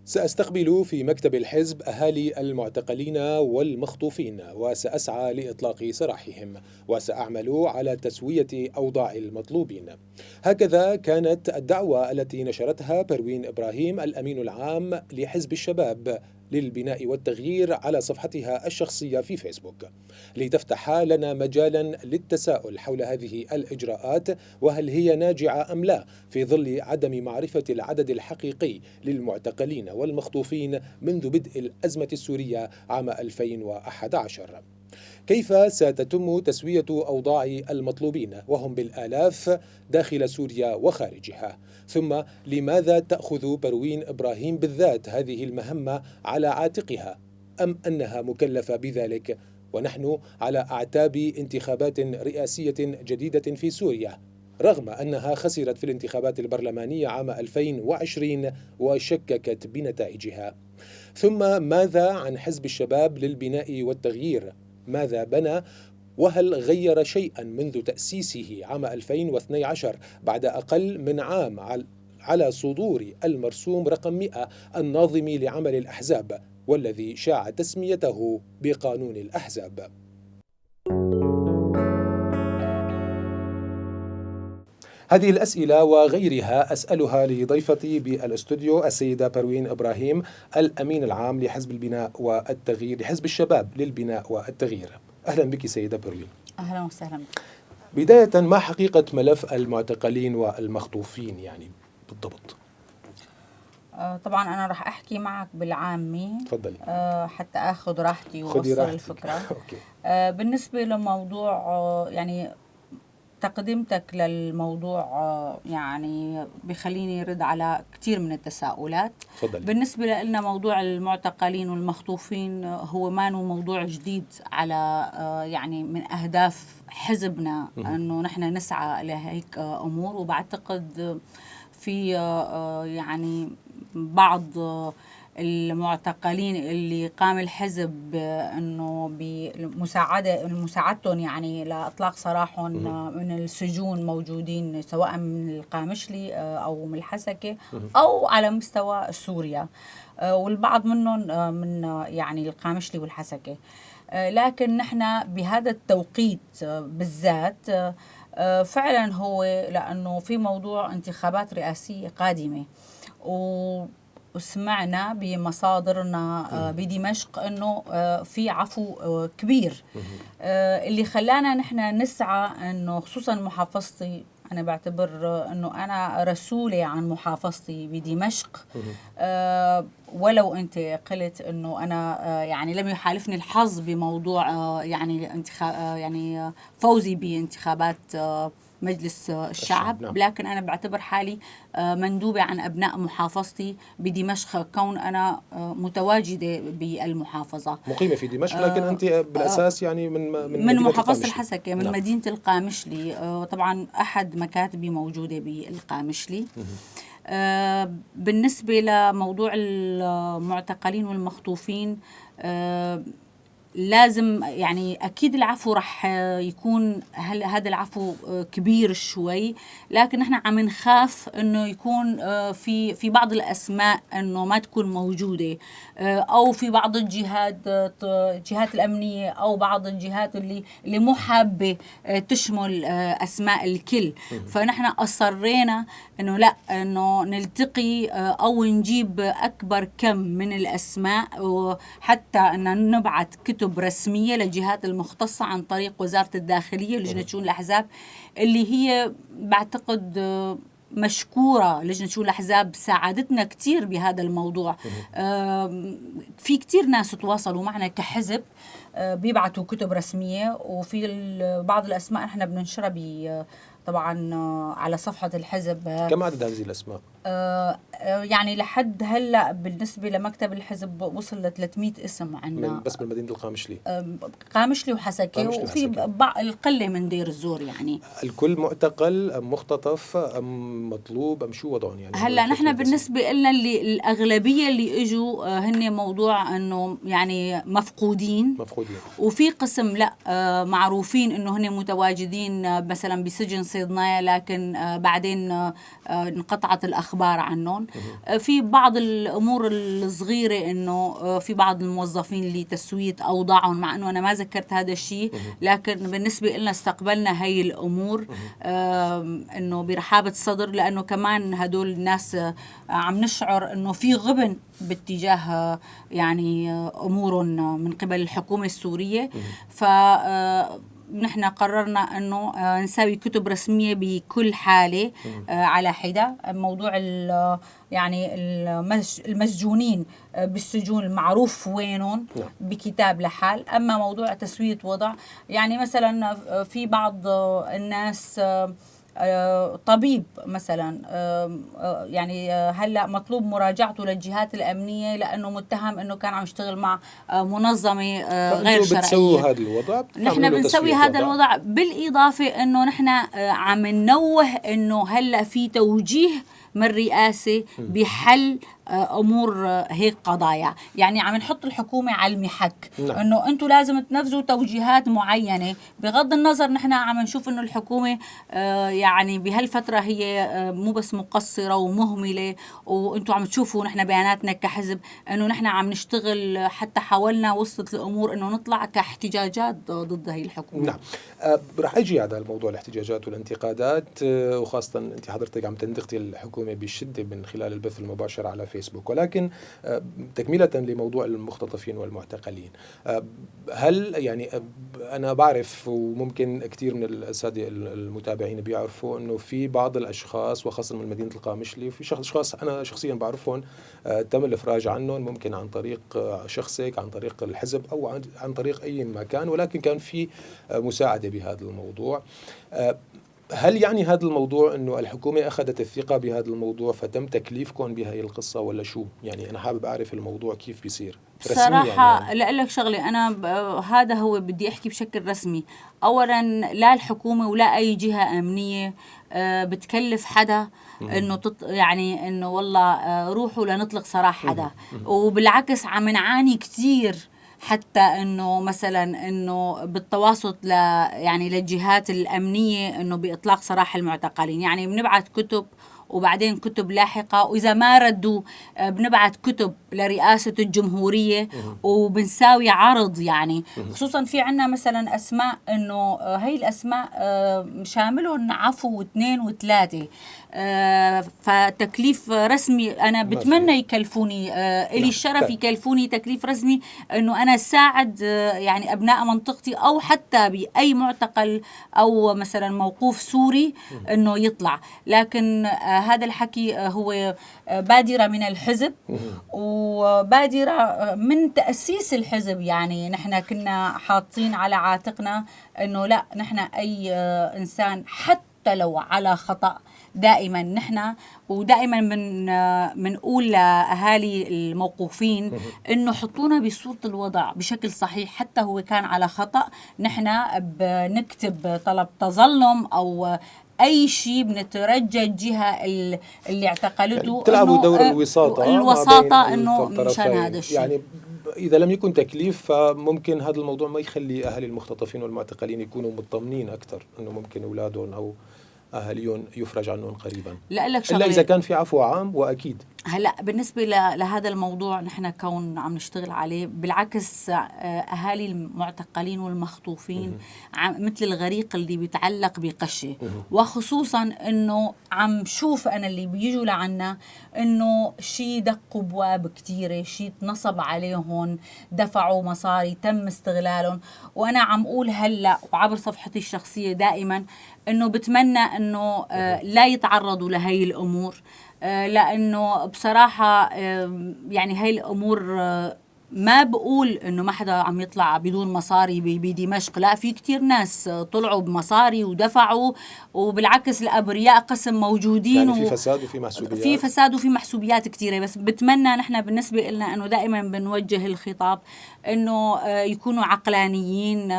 سأستقبل في مكتب الحزب أهالي المعتقلين والمخطوفين، وسأسعى لإطلاق سراحهم، وسأعمل على تسوية أوضاع المطلوبين. هكذا كانت الدعوة التي نشرتها بروين إبراهيم الأمين العام لحزب الشباب للبناء والتغيير على صفحتها الشخصية في فيسبوك، لتفتح لنا مجالا للتساؤل حول هذه الإجراءات وهل هي ناجعة أم لا، في ظل عدم معرفة العدد الحقيقي للمعتقلين والمخطوفين منذ بدء الأزمة السورية عام 2011. كيف ستتم تسوية أوضاع المطلوبين وهم بالآلاف داخل سوريا وخارجها؟ ثم لماذا تأخذ بروين إبراهيم بالذات هذه المهمة على عاتقها؟ أم أنها مكلفة بذلك؟ ونحن على أعتاب انتخابات رئاسية جديدة في سوريا، رغم أنها خسرت في الانتخابات البرلمانية عام 2020 وشككت بنتائجها. ثم ماذا عن حزب الشباب للبناء والتغيير؟ ماذا بنى؟ وهل غير شيئا منذ تأسيسه عام 2012 بعد أقل من عام على صدور المرسوم رقم 100 الناظم لعمل الأحزاب، والذي شاع تسميته بقانون الأحزاب؟ هذه الأسئلة وغيرها أسألها لضيفتي بالاستوديو السيدة بروين إبراهيم، الأمين العام لحزب البناء والتغيير، لحزب الشباب للبناء والتغيير. أهلا بك سيدة بروين. أهلا وسهلا بك. بداية، ما حقيقة ملف المعتقلين والمخطوفين يعني بالضبط؟ طبعا أنا راح أحكي معك بالعامي. تفضلي. حتى أخذ راحتي وأوصل الفكرة. okay. بالنسبة لموضوع يعني تقديمتك للموضوع يعني بخليني رد على كثير من التساؤلات. تفضلي. بالنسبة لنا موضوع المعتقلين والمخطوفين هو ما موضوع جديد على يعني من أهداف حزبنا أنه نحن نسعى لهيك أمور، وبعتقد في يعني بعض المعتقلين اللي قام الحزب انه بمساعدتهم يعني لاطلاق سراحهم من السجون موجودين، سواء من القامشلي او من الحسكه او على مستوى سوريا، والبعض منهم من يعني القامشلي والحسكه. لكن نحن بهذا التوقيت بالذات فعلا هو لانه في موضوع انتخابات رئاسيه قادمه، وسمعنا بمصادرنا بدمشق انه في عفو كبير، اللي خلانا نحن نسعى انه خصوصا محافظتي، انا بعتبر انه انا رسوله عن محافظتي بدمشق، ولو انت قلت انه انا يعني لم يحالفني الحظ بموضوع يعني يعني فوزي بانتخابات مجلس الشعب، نعم. لكن أنا بعتبر حالي مندوبة عن أبناء محافظتي بدمشق، كون أنا متواجدة بالمحافظة، مقيمة في دمشق، لكن أنت بالأساس يعني من محافظة الحسكة، من نعم. مدينة القامشلي. طبعا أحد مكاتبي موجودة بالقامشلي. بالنسبة لموضوع المعتقلين والمخطوفين، لازم يعني أكيد العفو رح يكون، هل هذا العفو كبير شوي، لكن نحن عم نخاف إنه يكون في بعض الأسماء إنه ما تكون موجودة، أو في بعض الجهات الأمنية أو بعض الجهات اللي مو حابة تشمل أسماء الكل. فنحن أصرينا إنه لا، إنه نلتقي أو نجيب أكبر كم من الأسماء، وحتى إن نبعث كتب رسمية للجهات المختصة عن طريق وزارة الداخلية ولجنة شؤون الأحزاب، اللي هي بعتقد مشكورة. لجنة شؤون الأحزاب ساعدتنا كتير بهذا الموضوع. في كتير ناس تواصلوا معنا كحزب، بيبعتوا كتب رسمية، وفي بعض الأسماء نحن بننشرها طبعا على صفحة الحزب. كم عدد هذه الأسماء؟ يعني لحد هلا بالنسبة لمكتب الحزب وصل ل 300 اسم عندنا، بس من مدينة القامشلي. قامشلي وحسكة، وفي القلة من دير الزور. يعني الكل معتقل أم مختطف أم مطلوب أم شو وضعهم يعني؟ هلا نحن بالنسبة لنا اللي الأغلبية اللي إجوا هن موضوع إنه يعني مفقودين، وفي قسم لا معروفين إنه هن متواجدين مثلا بسجن صيدنايا، لكن بعدين انقطعت الأخبار عنهم. في بعض الأمور الصغيرة إنه في بعض الموظفين لتسوية أوضاعهم، مع إنه أنا ما ذكرت هذا الشيء، لكن بالنسبة لنا استقبلنا هاي الأمور إنه برحابة صدر، لأنه كمان هدول الناس عم نشعر إنه في غبن باتجاه يعني أمورهم من قبل الحكومة السورية. ف نحن قررنا انه نساوي كتب رسمية بكل حاله على حده. موضوع يعني المسجونين بالسجون المعروف وينهم بكتاب لحال. اما موضوع تسويه وضع، يعني مثلا في بعض الناس طبيب مثلا يعني هلا مطلوب مراجعته للجهات الامنية لانه متهم انه كان عم يشتغل مع منظمة غير شرعية. بتسووا هذا الوضع؟ نحن بنسوي هذا الوضع، بالاضافة انه نحن عم ننوه انه هلا في توجيه من الرئاسة بحل امور هيك قضايا، يعني عم نحط الحكومة على المحك. نعم. انه انتم لازم تنفذوا توجيهات معينة، بغض النظر نحن عم نشوف انه الحكومة يعني بهالفترة هي مو بس مقصرة ومهمله، وانتم عم تشوفوا نحن بياناتنا كحزب انه نحن عم نشتغل، حتى حاولنا وصلت الامور انه نطلع كاحتجاجات ضد هي الحكومة. نعم، رح اجي على الموضوع الاحتجاجات والانتقادات، وخاصة انت حضرتك عم تنتقدي الحكومة بشده من خلال البث المباشر على فيسبوك، ولكن تكملة لموضوع المختطفين والمعتقلين، هل يعني أنا بعرف وممكن كثير من السادة المتابعين بيعرفوا أنه في بعض الأشخاص وخاصة من مدينة القامشلي، في أشخاص أنا شخصيا بعرفهم تم الإفراج عنهم، ممكن عن طريق شخصك، عن طريق الحزب، أو عن طريق أي مكان، ولكن كان في مساعدة بهذا الموضوع. هل يعني هذا الموضوع انه الحكومة اخذت الثقة بهذا الموضوع فتم تكليفكم بهي القصة ولا شو؟ يعني انا حابب اعرف الموضوع كيف بيصير صراحة. يعني لأقول لك شغله، انا هذا هو بدي احكي بشكل رسمي. اولا لا الحكومة ولا اي جهة امنية بتكلف حدا انه يعني انه والله روحوا لنطلق سراح حدا، وبالعكس عم نعاني كثير حتى انه مثلا انه بالتواصل يعني للجهات الامنية انه باطلاق سراح المعتقلين، يعني بنبعث كتب وبعدين كتب لاحقة، وإذا ما ردوا بنبعث كتب لرئاسة الجمهورية وبنساوي عرض، يعني خصوصا في عنا مثلا أسماء إنه هي الأسماء شاملهم عفو 2 و3، فتكليف رسمي أنا بتمنى يكلفوني، إلي الشرف يكلفوني تكليف رسمي إنه أنا ساعد يعني أبناء منطقتي أو حتى بأي معتقل أو مثلا موقوف سوري إنه يطلع. لكن هذا الحكي هو بادرة من الحزب وبادرة من تأسيس الحزب، يعني نحن كنا حاطين على عاتقنا إنه لا، نحن أي إنسان حتى لو على خطأ دائما نحن، ودائما منقول لأهالي الموقوفين إنه حطونا بصورة الوضع بشكل صحيح، حتى هو كان على خطأ نحن بنكتب طلب تظلم أو أي شيء، بنترجى الجهة اللي اعتقلته يعني بتلعبوا دور الوساطة، الوساطة إنه مشان هذا الشيء. يعني إذا لم يكن تكليف فممكن هذا الموضوع ما يخلي أهل المختطفين والمعتقلين يكونوا مطمنين أكثر إنه ممكن أولادهم أو أهاليهم يفرج عنهم قريبا، إلا إذا كان في عفو عام. وأكيد هلا بالنسبة لهذا الموضوع نحن كون عم نشتغل عليه، بالعكس أهالي المعتقلين والمخطوفين مثل الغريق اللي بيتعلق بقشة، وخصوصا إنه عم شوف أنا اللي بيجوا لعنا إنه شي دقوا بواب كتيرة، شي تنصب عليهم، دفعوا مصاري، تم استغلالهم. وأنا عم أقول هلا وعبر صفحتي الشخصية دائما إنه بتمنى إنه لا يتعرضوا لهي الأمور، لأنه بصراحة يعني هاي الأمور ما بقول إنه ما حدا عم يطلع بدون مصاري بدمشق، لا، في كتير ناس طلعوا بمصاري ودفعوا، وبالعكس الأبرياء قسم موجودين، يعني في فساد وفي محسوبيات، في فساد وفي محسوبيات كتيرة. بس بتمنى نحن بالنسبة لنا إنه دائما بنوجه الخطاب إنه يكونوا عقلانيين،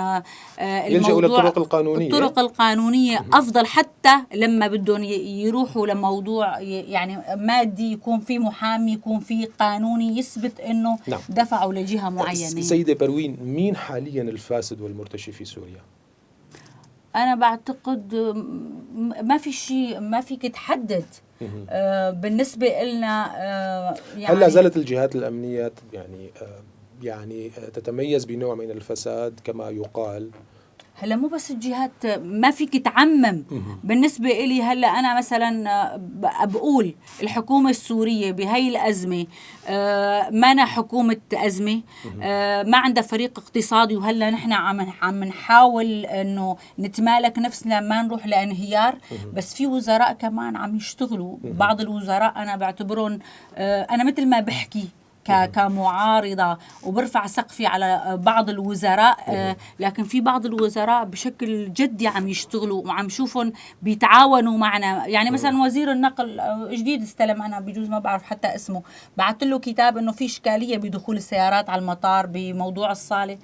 يلجأوا للطرق القانونية، الطرق القانونية أفضل، حتى لما بدهم يروحوا لموضوع يعني مادي يكون في محامي، يكون في قانوني يثبت إنه نعم. دفعوا لجهة معينة. سيدة بروين، مين حاليا الفاسد والمرتشي في سوريا؟ أنا بعتقد ما في شيء، ما فيك تحدد. بالنسبة لنا يعني هل لا زالت الجهات الأمنية يعني تتميز بنوع من الفساد كما يقال؟ هلا مو بس الجهات، ما فيك تعمم. بالنسبة إلي هلا أنا مثلا بقول الحكومة السورية بهي الأزمة ما أنا حكومة أزمة، ما عندها فريق اقتصادي، وهلا نحن عم نحاول إنه نتمالك نفسنا ما نروح لانهيار. بس في وزراء كمان عم يشتغلوا، بعض الوزراء أنا بعتبرهم أنا مثل ما بحكي كمعارضة وبرفع سقفي على بعض الوزراء، لكن في بعض الوزراء بشكل جدي عم يشتغلوا وعم شوفهم بيتعاونوا معنا. يعني مثلا وزير النقل جديد استلم، أنا بجوز ما بعرف حتى اسمه، بعثت له كتاب إنه في إشكالية بدخول السيارات على المطار بموضوع الصالة،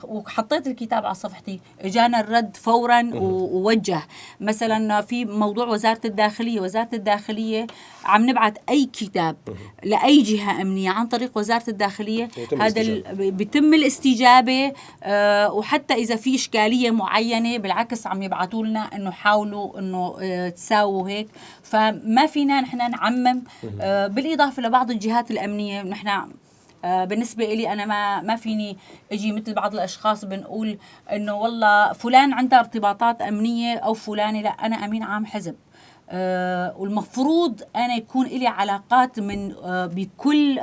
وحطيت الكتاب على صفحتي، اجانا الرد فورا ووجه. مثلا في موضوع وزارة الداخلية، وزارة الداخلية عم نبعث أي كتاب لأي جهة أمنية عن طريق وزارة الداخلية، هذا بيتم الاستجابة، وحتى إذا في إشكالية معينة بالعكس عم يبعثوا لنا إنه حاولوا إنه تساووا هيك. فما فينا نحن نعمم. بالإضافة لبعض الجهات الأمنية، نحن بالنسبة إلي أنا ما فيني أجي مثل بعض الأشخاص بنقول إنه والله فلان عنده ارتباطات أمنية أو فلانة، لا، أنا أمين عام حزب، والمفروض أنا يكون إلي علاقات من بكل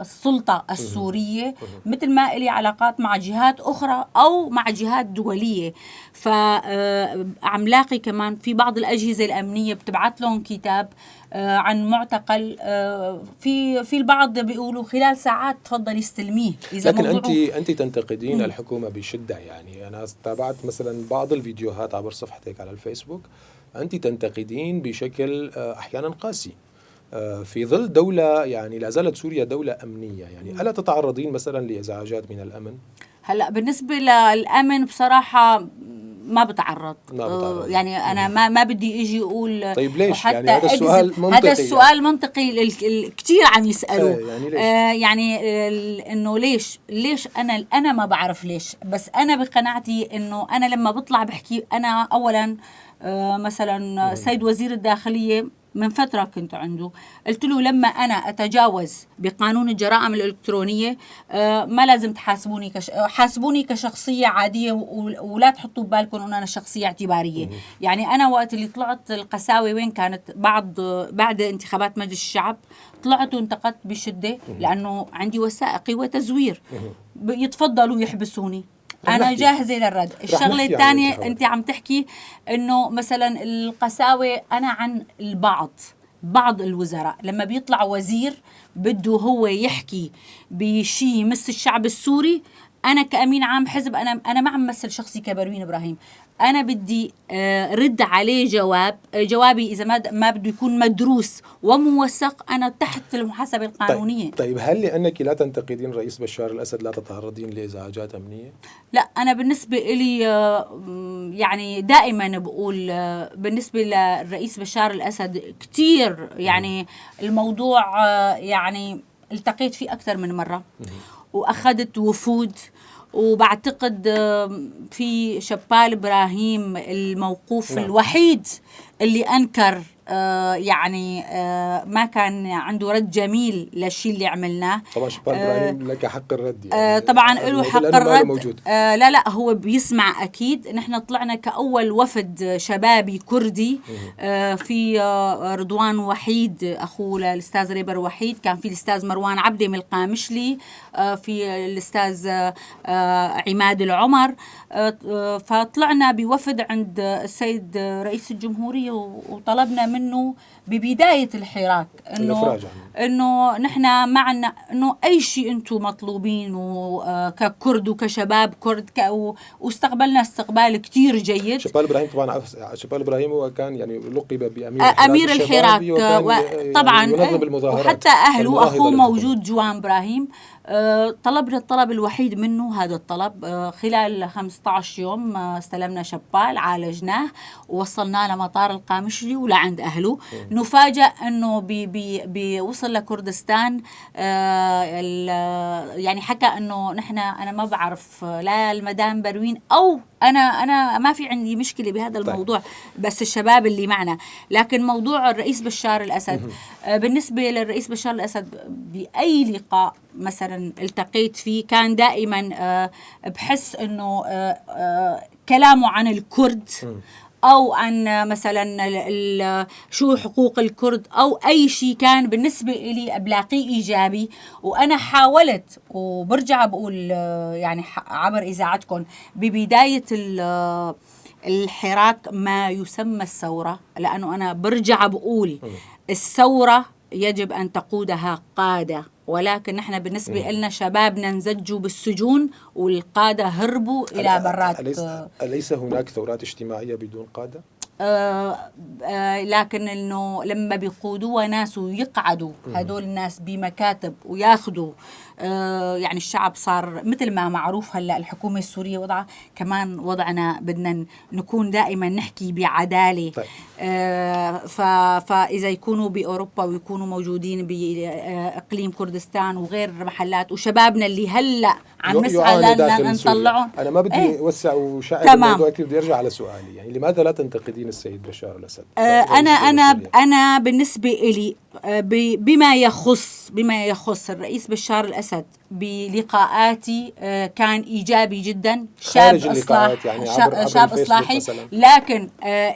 السلطة السورية، مثل ما إلي علاقات مع جهات أخرى أو مع جهات دولية. فعم لاقي كمان في بعض الأجهزة الأمنية بتبعت لهم كتاب عن معتقل، في البعض بيقولوا خلال ساعات تفضلي استلميه. إذا لكن أنت تنتقدين الحكومة بشدة. يعني أنا تابعت مثلا بعض الفيديوهات عبر صفحتك على الفيسبوك، أنت تنتقدين بشكل أحيانا قاسي في ظل دولة يعني لا زالت سوريا دولة أمنية. يعني ألا تتعرضين مثلا لإزعاجات من الأمن؟ هلأ بالنسبة للأمن بصراحة ما بتعرض. يعني أنا ما بدي إجي أقول. طيب ليش؟ يعني هذا السؤال منطقي، هذا السؤال منطقي، كثير عم يسألوه. يعني ليش؟ يعني إنه ليش أنا ما بعرف ليش، بس أنا بقناعتي إنه أنا لما بطلع بحكي أنا أولا مثلا السيد وزير الداخلية من فترة كنت عنده، قلت له لما أنا أتجاوز بقانون الجرائم الإلكترونية ما لازم تحاسبوني حاسبوني كشخصية عادية، ولا تحطوا ببالكم أنه أنا شخصية اعتبارية. يعني أنا وقت اللي طلعت القساوة وين كانت؟ بعد انتخابات مجلس الشعب طلعت وانتقدت بشدة لأنه عندي وثائقي وتزوير، يتفضلوا يحبسوني، أنا جاهزة للرد. الشغلة الثانية أنت عم تحكي إنه مثلا القساوة، أنا عن البعض، بعض الوزراء لما بيطلع وزير بده هو يحكي بشيء يمس الشعب السوري، أنا كأمين عام حزب أنا ما عم مثل شخصي كبروين إبراهيم، أنا بدي رد عليه جواب، جوابي إذا ما بده يكون مدروس وموثق أنا تحت المحاسبة القانونية. طيب هل لأنك لا تنتقدين رئيس بشار الأسد لا تتعرضين لإزعاجات أمنية؟ لا، أنا بالنسبة إلي يعني دائما بقول بالنسبة للرئيس بشار الأسد كتير يعني الموضوع يعني التقيت فيه أكثر من مرة وأخذت وفود، وبعتقد في شبال إبراهيم الموقوف الوحيد اللي أنكر يعني ما كان عنده رد جميل للشيء اللي عملناه. طبعا شبال إبراهيم لك حق الرد، يعني طبعا له حق الرد. لا هو بيسمع أكيد. نحن طلعنا كأول وفد شبابي كردي في رضوان وحيد أخوه للأستاذ ريبر وحيد، كان في الأستاذ مروان عبدي من القامشلي، في الأستاذ عماد العمر، فطلعنا بوفد عند السيد رئيس الجمهورية وطلبنا منه ببداية الحراك إنه نحن معنا إنه أي شيء أنتم مطلوبين ككرد وكشباب كرد واستقبلنا استقبال كتير جيد. شبال إبراهيم طبعا، شبال إبراهيم هو كان يعني لقب بأمير أمير الحراك طبعا، يعني المظاهرات، وحتى أهله أخوه موجود جوان إبراهيم. طلبنا الطلب الوحيد منه هذا الطلب، خلال 15 يوم استلمنا شبال، عالجناه ووصلناه لمطار القامشلي ولعند أهله. نفاجأ أنه بوصل لكردستان، يعني حكى أنه نحن أنا ما بعرف لا المدام بروين أو انا ما في عندي مشكلة بهذا الموضوع. طيب. بس الشباب اللي معنا، لكن موضوع الرئيس بشار الاسد، بالنسبة للرئيس بشار الاسد باي لقاء مثلا التقيت فيه كان دائما بحس انه كلامه عن الكرد او عن مثلا شو حقوق الكرد او اي شيء كان بالنسبة لي بلاقيه ايجابي. وانا حاولت وبرجع بقول يعني عبر اذاعتكم ببداية الحراك ما يسمى الثورة، لانه انا برجع بقول الثورة يجب ان تقودها قاده، ولكن نحن بالنسبة لنا شبابنا انزجوا بالسجون والقادة هربوا إلى برات. أليس هناك ثورات اجتماعية بدون قادة؟ لكن انه لما بيقودوها ناس ويقعدوا هدول الناس بمكاتب وياخذوا يعني الشعب صار مثل ما معروف هلا الحكومة السورية وضعها، كمان وضعنا بدنا نكون دائما نحكي بعداله. طيب. فاذا يكونوا باوروبا ويكونوا موجودين باقليم كردستان وغير محلات، وشبابنا اللي هلا عم نسعى لنطلعهم. انا ما بدي اوسع وشعب الموضوع كثير، بدي ارجع على سؤالي، يعني لماذا لا تنتقدين السيد بشار الاسد؟ انا انا انا بالنسبة لي بما يخص الرئيس بشار الاسد بلقاءاتي كان ايجابي جدا، شاب اصلاح، يعني عبر شاب اصلاحي، لكن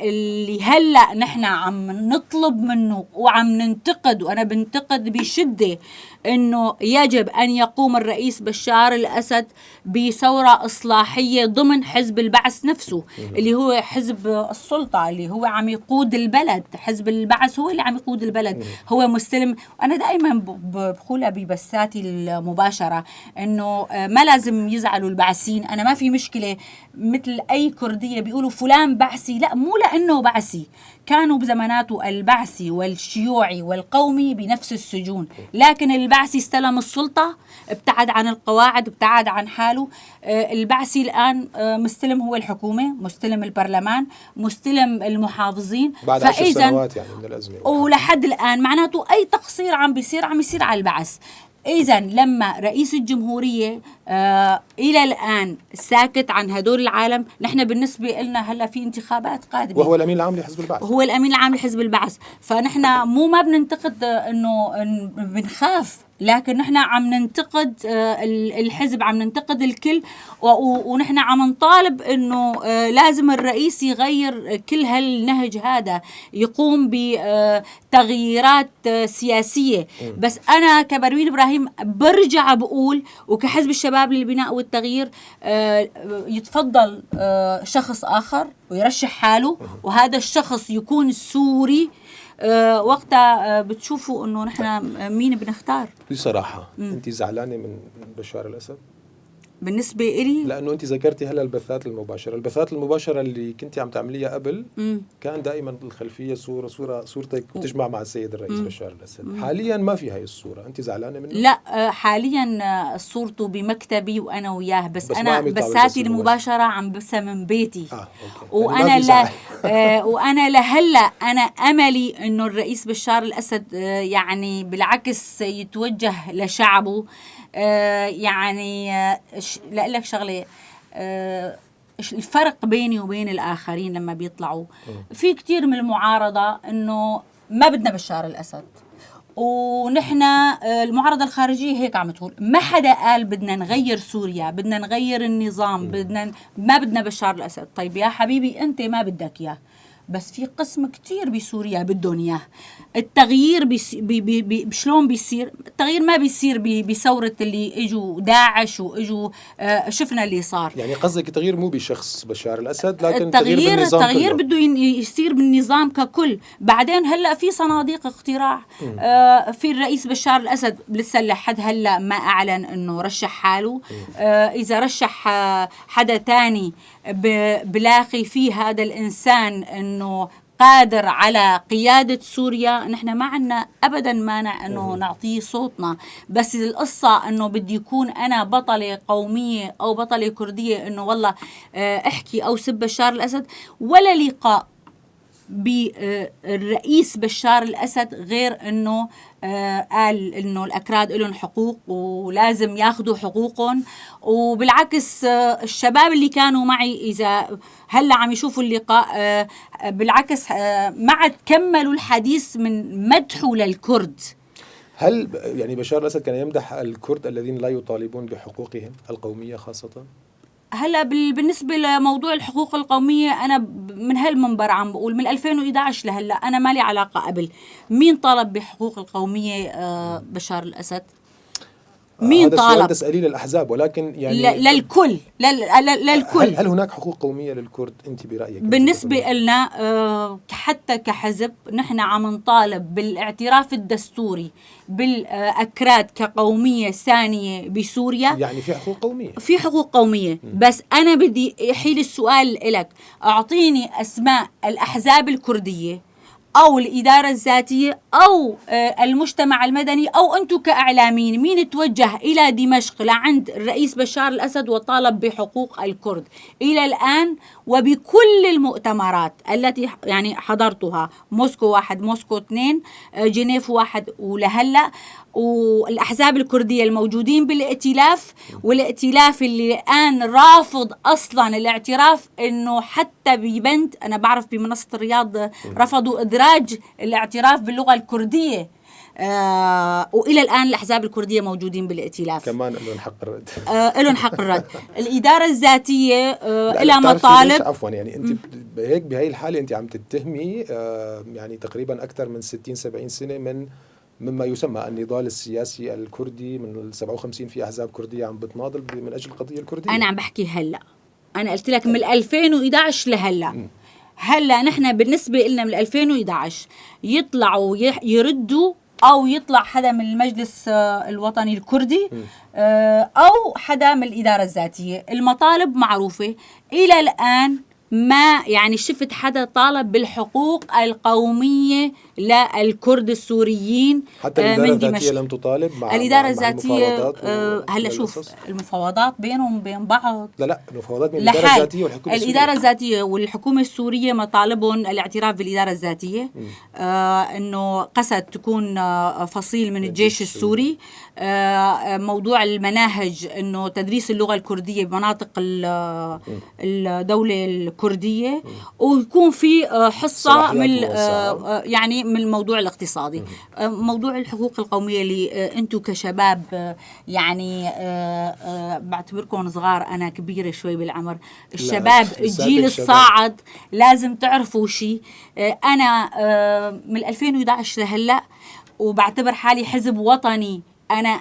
اللي هلا نحن عم نطلب منه وعم ننتقد، وانا بنتقد بشده، انه يجب ان يقوم الرئيس بشار الاسد بثورة اصلاحية ضمن حزب البعث نفسه، اللي هو حزب السلطة، اللي هو عم يقود البلد. حزب البعث هو اللي عم يقود البلد، هو مستلم. انا دائما بقولها ببثاتي المباشرة انه ما لازم يزعلوا البعثيين، انا ما في مشكلة مثل اي كرديه بيقولوا فلان بعثي، لا مو لانه بعثي، كانوا بزماناته البعثي والشيوعي والقومي بنفس السجون، لكن البعثي استلم السلطة، ابتعد عن القواعد، ابتعد عن حاله. البعثي الآن مستلم هو الحكومة، مستلم البرلمان، مستلم المحافظين بعد 10 سنوات يعني من الأزمة، ولحد الآن معناته أي تقصير عم بيصير على البعث. إذا لما رئيس الجمهورية إلى الآن ساكت عن هدول العالم، نحن بالنسبة لنا هلا في انتخابات قادمة، وهو الأمين العام لحزب البعث، هو الأمين العام لحزب البعث، فنحن مو ما بننتقد إنه بنخاف، لكن نحن عم ننتقد الحزب، عم ننتقد الكل، ونحن عم نطالب انه لازم الرئيس يغير كل هالنهج هذا، يقوم بتغييرات سياسية. بس انا كبروين ابراهيم برجع بقول، وكحزب الشباب للبناء والتغيير، يتفضل شخص اخر ويرشح حاله، وهذا الشخص يكون سوري. وقتها بتشوفوا انه نحن مين بنختار. بصراحة انت زعلانة من بشار الاسد؟ بالنسبة إلي لانه انت ذكرتي هلا البثات المباشرة، البثات المباشرة اللي كنتي عم تعمليها قبل كان دائما الخلفية صوره صورتك وتجمع مع السيد الرئيس بشار الاسد. حاليا ما في هاي الصورة، انت زعلانة منه؟ لا، حاليا صورته بمكتبي وانا وياه، بس انا بثاتي المباشرة عم بثها من بيتي. okay. وانا يعني لا وانا لهلا انا املي انه الرئيس بشار الاسد يعني بالعكس يتوجه لشعبه. يعني لأقول لك شغلة، الفرق بيني وبين الآخرين لما بيطلعوا في كتير من المعارضة إنه ما بدنا بشار الأسد، ونحن المعارضة الخارجية هيك عم تقول، ما حدا قال بدنا نغير سوريا، بدنا نغير النظام، بدنا ما بدنا بشار الأسد. طيب يا حبيبي أنت ما بدك إياه، بس في قسم كتير بسوريا بدهم اياه. التغيير شلون بيصير؟ التغيير ما بيصير بثورة اللي اجوا داعش واجوا شفنا اللي صار. يعني قصدك التغيير مو بشخص بشار الاسد، لكن التغيير بالنظام، التغيير بده يصير بالنظام ككل. بعدين هلا في صناديق اقتراع، في الرئيس بشار الاسد لسه لحد هلا ما اعلن انه رشح حاله. اذا رشح حدا تاني بلاقي فيه هذا الانسان انه قادر على قيادة سوريا، نحن ما عنا أبدا مانع أنه نعطيه صوتنا. بس القصة أنه بدي يكون أنا بطلة قومية أو بطلة كردية أنه والله أحكي أو سب بشار الأسد، ولا لقاء بالرئيس بشار الأسد غير أنه قال أنه الأكراد لهم حقوق ولازم ياخذوا حقوقهم. وبالعكس الشباب اللي كانوا معي إذا هلأ عم يشوفوا اللقاء، بالعكس ما عاد كملوا الحديث من مدحه للكرد. هل يعني بشار الأسد كان يمدح الكرد الذين لا يطالبون بحقوقهم القومية خاصة؟ هلا بالنسبة لموضوع الحقوق القومية، أنا من هالمنبر عم بقول من 2011 لهلا أنا مالي علاقة قبل مين طالب بحقوق القومية بشار الأسد؟ مين هذا السؤال طالب؟ تسأليه للأحزاب، ولكن يعني للكل، للكل. هل هناك حقوق قومية للكرد أنت برأيك؟ بالنسبة لنا حتى كحزب نحن عم نطالب بالاعتراف الدستوري بالأكراد كقومية ثانية بسوريا. يعني في حقوق قومية؟ في حقوق قومية. بس أنا بدي أحيل السؤال لك، أعطيني أسماء الأحزاب الكردية أو الإدارة الذاتية أو المجتمع المدني أو أنتم كإعلاميين، مين توجه إلى دمشق لعند الرئيس بشار الأسد وطالب بحقوق الكرد إلى الآن؟ وبكل المؤتمرات التي يعني حضرتها، موسكو 1، موسكو 2، جنيف 1 ولهلا، والأحزاب الكردية الموجودين بالائتلاف، والائتلاف اللي الآن رافض أصلا الاعتراف، إنه حتى ببند أنا بعرف بمنصة الرياض رفضوا إدراج الاعتراف باللغة الكردية، وإلى الآن الأحزاب الكردية موجودين بالائتلاف. كمان لهم حق الرد. لهم حق الرد. الإدارة الذاتية لا، لها بتعرفي ليش؟ مطالب. عفوا، يعني أنت هيك بهي الحالة أنت عم تتهمي يعني تقريبا أكثر من 60-70 سنة من مما يسمى النضال السياسي الكردي، من ال 57 في أحزاب كردية عم بتناضل من أجل القضية الكردية. أنا عم بحكي هلأ، أنا قلت لك من 2011 لهلأ. هلأ نحن بالنسبة لنا من 2011 يطلعوا يردوا، أو يطلع حدا من المجلس الوطني الكردي، أو حدا من الإدارة الذاتية. المطالب معروفة إلى الآن، ما يعني شفت حدا طالب بالحقوق القومية للكرد السوريين. حتى الإدارة من الذاتية دمشق. لم تطالب الإدارة مع الذاتية، المفاوضات هلا شوف، والقصص؟ المفاوضات بينهم وبين بعض. لا، لا، المفاوضات بين الإدارة لحال. الذاتية والحكومة السورية. الإدارة الذاتية والحكومة السورية مطالبهم الاعتراف بالإدارة الذاتية، إنه قسد تكون فصيل من الجيش السوري، موضوع المناهج إنه تدريس اللغة الكردية بمناطق الدولة الكردية، ويكون في حصة صلاحيات من موسعة. يعني من الموضوع الاقتصادي. موضوع الحقوق القومية اللي أنتم كشباب، يعني، بعتبركم صغار، أنا كبيرة شوي بالعمر. لا، الشباب، لساتك الجيل شباب. الصاعد لازم تعرفوا شيء. أنا، من 2011 لهلأ وبعتبر حالي حزب وطني، أنا،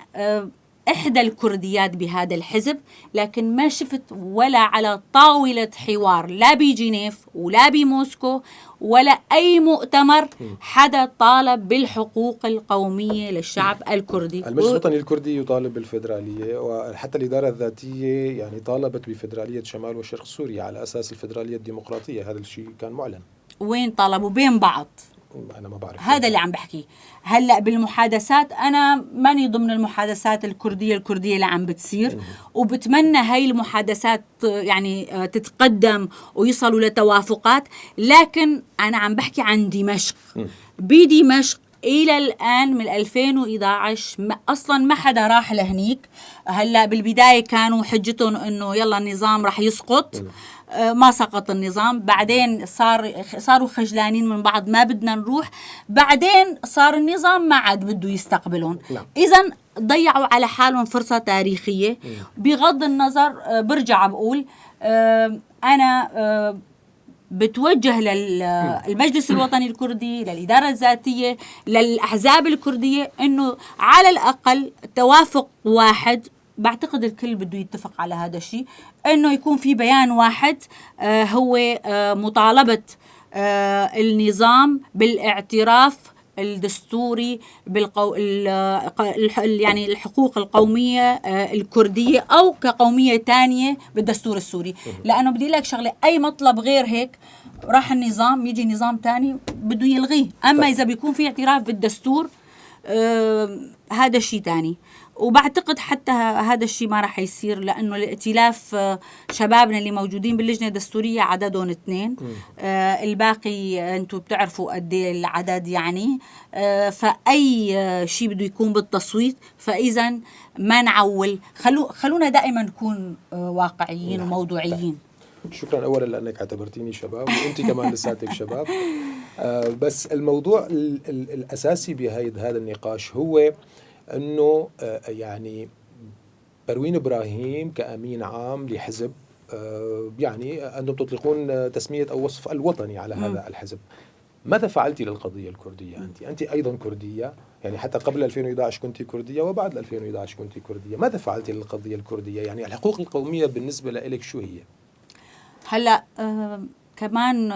إحدى الكرديات بهذا الحزب، لكن ما شفت ولا على طاولة حوار لا بجنيف ولا بموسكو ولا أي مؤتمر حدا طالب بالحقوق القومية للشعب الكردي. المجلس الوطني الكردي يطالب بالفيدرالية، وحتى الإدارة الذاتية يعني طالبت بفيدرالية شمال وشرق سوريا على أساس الفيدرالية الديمقراطية، هذا الشيء كان معلن. وين طالبوا؟ بين بعض. أنا ما بعرف. هذا اللي عم بحكيه هلأ بالمحادثات. أنا ماني ضمن المحادثات الكردية اللي عم بتصير، وبتمنى هاي المحادثات تتقدم ويصلوا لتوافقات، لكن أنا عم بحكي عن دمشق. بدمشق إلى الآن من 2011 أصلاً ما حدا راح لهنيك. هلأ بالبداية كانوا حجتهم إنه يلا النظام رح يسقط، ما سقط النظام، بعدين صاروا خجلانين من بعض، ما بدنا نروح، بعدين صار النظام ما عاد بده يستقبلهم. إذن ضيعوا على حالهم فرصة تاريخية. بغض النظر، برجع بقول، أنا، بتوجه للمجلس الوطني الكردي، للإدارة الذاتية، للأحزاب الكردية، إنه على الأقل توافق واحد، بعتقد الكل بده يتفق على هذا الشيء، إنه يكون في بيان واحد، هو، مطالبة، النظام بالاعتراف الدستوري الحقوق القومية، الكردية أو كقومية تانية بالدستور السوري. لأنه بدي لك شغلة، أي مطلب غير هيك راح النظام يجي نظام تاني بده يلغيه. أما إذا بيكون في اعتراف بالدستور، هذا شيء تاني. وبعتقد حتى هذا الشيء ما راح يصير، لأنه الائتلاف شبابنا اللي موجودين باللجنة الدستورية عددهم 2، الباقي أنتم بتعرفوا قد ايه العدد يعني. فأي شيء بده يكون بالتصويت، فإذا ما نعول، خلونا دائما نكون واقعيين وموضوعيين. شكرا اولا لانك اعتبرتيني شباب، وانت كمان لساتك شباب. بس الموضوع الاساسي بهذا النقاش هو انه يعني بروين ابراهيم كامين عام لحزب، يعني انتم تطلقون تسميه او وصف الوطني على هذا الحزب، ماذا فعلتي للقضية الكردية؟ انت ايضا كرديه، يعني حتى قبل 2011 كنت كرديه وبعد 2011 كنت كرديه، ماذا فعلتي للقضية الكردية؟ يعني الحقوق القومية بالنسبة لك شو هي؟ هلا كمان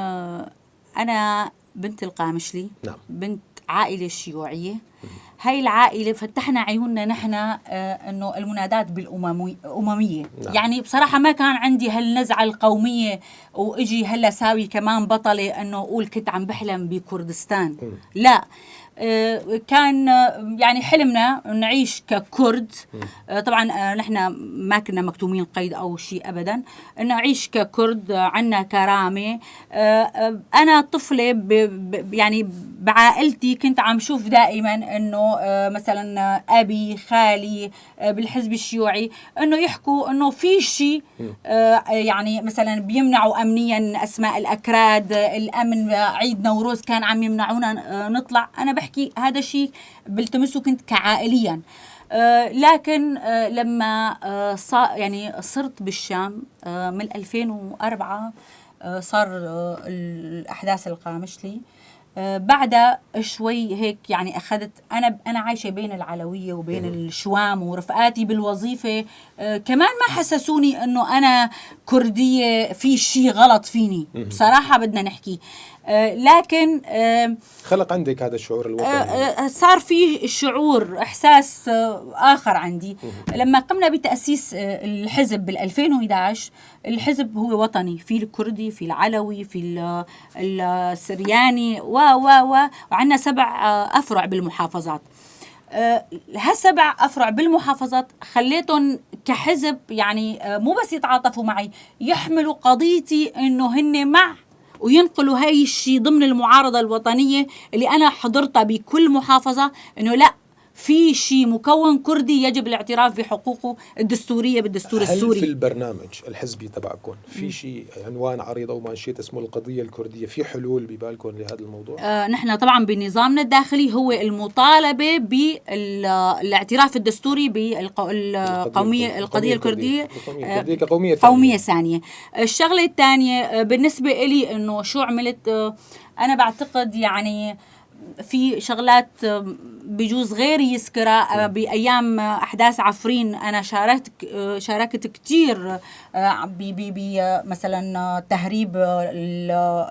انا بنت القامشلي، نعم. بنت عائلة شيوعية. هاي العائلة فتحنا عيوننا نحن انه المنادات بالامميه، نعم. يعني بصراحة ما كان عندي هالنزعه القومية واجي هلا ساوي كمان بطلة انه اقول كنت عم بحلم بكردستان، لا، كان يعني حلمنا نعيش ككرد. طبعا نحن ما كنا مكتومين قيد او شيء ابدا، نعيش ككرد، عنا كرامة. انا طفله يعني بعائلتي كنت عم شوف دائما انه مثلا ابي خالي بالحزب الشيوعي انه يحكوا انه في شيء يعني مثلا بيمنعوا امنيا اسماء الاكراد، الامن عيد نوروز كان عم يمنعونا نطلع. انا بحكي هذا الشيء بلتمسه كنت كعائليا. لكن لما يعني صرت بالشام من 2004 صار الأحداث القامشلي، بعدها شوي هيك يعني أخذت أنا عايشة بين العلوية وبين الشوام، ورفقاتي بالوظيفة كمان ما حسسوني أنه أنا كردية في شيء غلط فيني بصراحة بدنا نحكي. لكن خلق عندك هذا الشعور الوطني، صار في شعور إحساس آخر عندي. لما قمنا بتأسيس الحزب بال2011، الحزب هو وطني، في الكردي، في العلوي، في السرياني و و و وعندنا 7 أفرع بالمحافظات. هالسبع أفرع بالمحافظات خليتهم كحزب يعني مو بس يتعاطفوا معي، يحملوا قضيتي إنه هن مع، وينقلوا هاي الشيء ضمن المعارضة الوطنية اللي أنا حضرتها بكل محافظة، إنه لا، في شيء مكون كردي يجب الاعتراف بحقوقه الدستورية بالدستور السوري. هل في البرنامج الحزبي تبعكم في شيء عنوان عريض أو مانشيت اسمه القضية الكردية؟ في حلول ببالكم لهذا الموضوع؟ نحن طبعا بنظامنا الداخلي هو المطالبة بالاعتراف الدستوري بالقومية، القضية الكردية كقومية قومية ثانية. الشغلة الثانية بالنسبة إلي إنه شو عملت، أنا بعتقد يعني في شغلات بجوز غيري يذكرها. بأيام أحداث عفرين أنا شاركت كتير مثلا تهريب